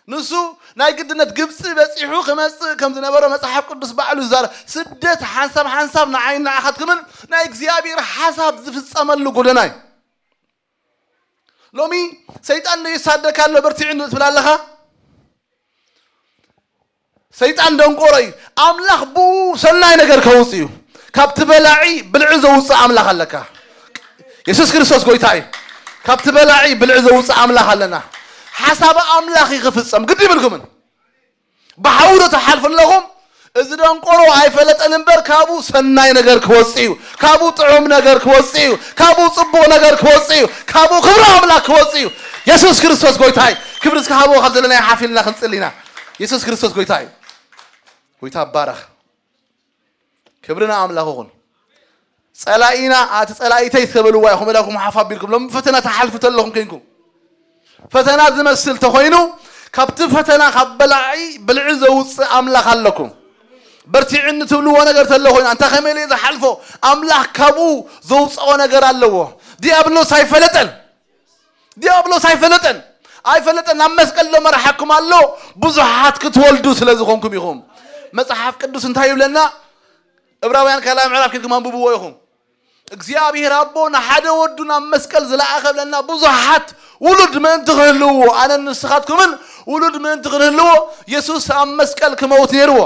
ንሱ ናይ ግድነት ግብጺ በጺሑ ክመጽእ ከም ዝነበሮ መጽሓፍ ቅዱስ ባዕሉ ይዛረብ። ስደት ሓንሳብ ሓንሳብ ንዓይን ንዓኻትኩምን ናይ እግዚኣብሔር ሓሳብ ዝፍጸመሉ ጎደና እዩ። ሎሚ ሰይጣን ይሳደካ ኣሎ፣ በርቲዕ እንዶ ትብል ኣለኻ። ሰይጣን ደንቆሮ እዩ። ኣምላኽ ብኡ ሰናይ ነገር ከውጽእ እዩ። ካብቲ በላዒ ብልዒ ዘውጽእ ኣምላኽ ኣለካ። የሱስ ክርስቶስ ጎይታ እዩ። ካብቲ በላዒ ብልዒ ዘውጽእ ኣምላኽ ኣለና። ሓሳብ ኣምላኽ እዩ ክፍጸም። ግዲ ይብልኩምን። ብሓዊ ዶ ትሓልፉ ኣለኹም? እዚ ደንቆሮ ኣይፈለጠን እምበር፣ ካብኡ ሰናይ ነገር ክወጽእ እዩ። ካብኡ ጥዑም ነገር ክወጽእ እዩ። ካብኡ ጽቡቕ ነገር ክወጽእ እዩ። ካብኡ ክብሪ ኣምላኽ ክወጽእ እዩ። የሱስ ክርስቶስ ጎይታ እዩ። ክብሪ እስኪ ሃብዎ፣ ካብ ዘለና ሓፍ ኢልና ክንጽሊ ኢና። የሱስ ክርስቶስ ጎይታ እዩ። ጎይታ ባረኽ። ክብሪ ንኣምላኽ ይኹን። ጸላኢና፣ ኣቲ ጸላኢተይ ተበልዋ ኢኹም፣ ኢላኩም ሓፍ ኣቢልኩም። ሎም ፈተና ትሓልፉ ተለኹም ኮይንኩም። ፈተና ዝመስል ተኾይኑ፣ ካብቲ ፈተና ካብ በላዒ ብልዒ ዘውጽእ ኣምላኽ ኣለኩም። በርቲዕኒ ትብልዎ ነገር ተሎ ኮይኑ፣ ኣንታ ከመይ ኢለ ዝሓልፎ? ኣምላኽ ካብኡ ዘውጽኦ ነገር ኣለዎ። ዲያብሎስ ኣይፈለጠን። ዲያብሎስ ኣይፈለጠን። ኣይፈለጠን። ናብ መስቀል ዶ መርሓኩም ኣሎ? ብዙሓት ክትወልዱ ስለ ዝኾንኩም ኢኹም። መጽሓፍ ቅዱስ እንታይ ይብለና? ዕብራውያን ካልኣይ ምዕራፍ ኬድኩም ኣንብብዎ ኢኹም። እግዚኣብሔር ኣቦ ንሓደ ወዱ ናብ መስቀል ዝለኣኸ ብለና፣ ብዙሓት ውሉድ ምእንቲ ክህልዎ፣ ኣነን ንስኻትኩምን ውሉድ ምእንቲ ክንህልዎ፣ የሱስ ኣብ መስቀል ክመውት ነይርዎ።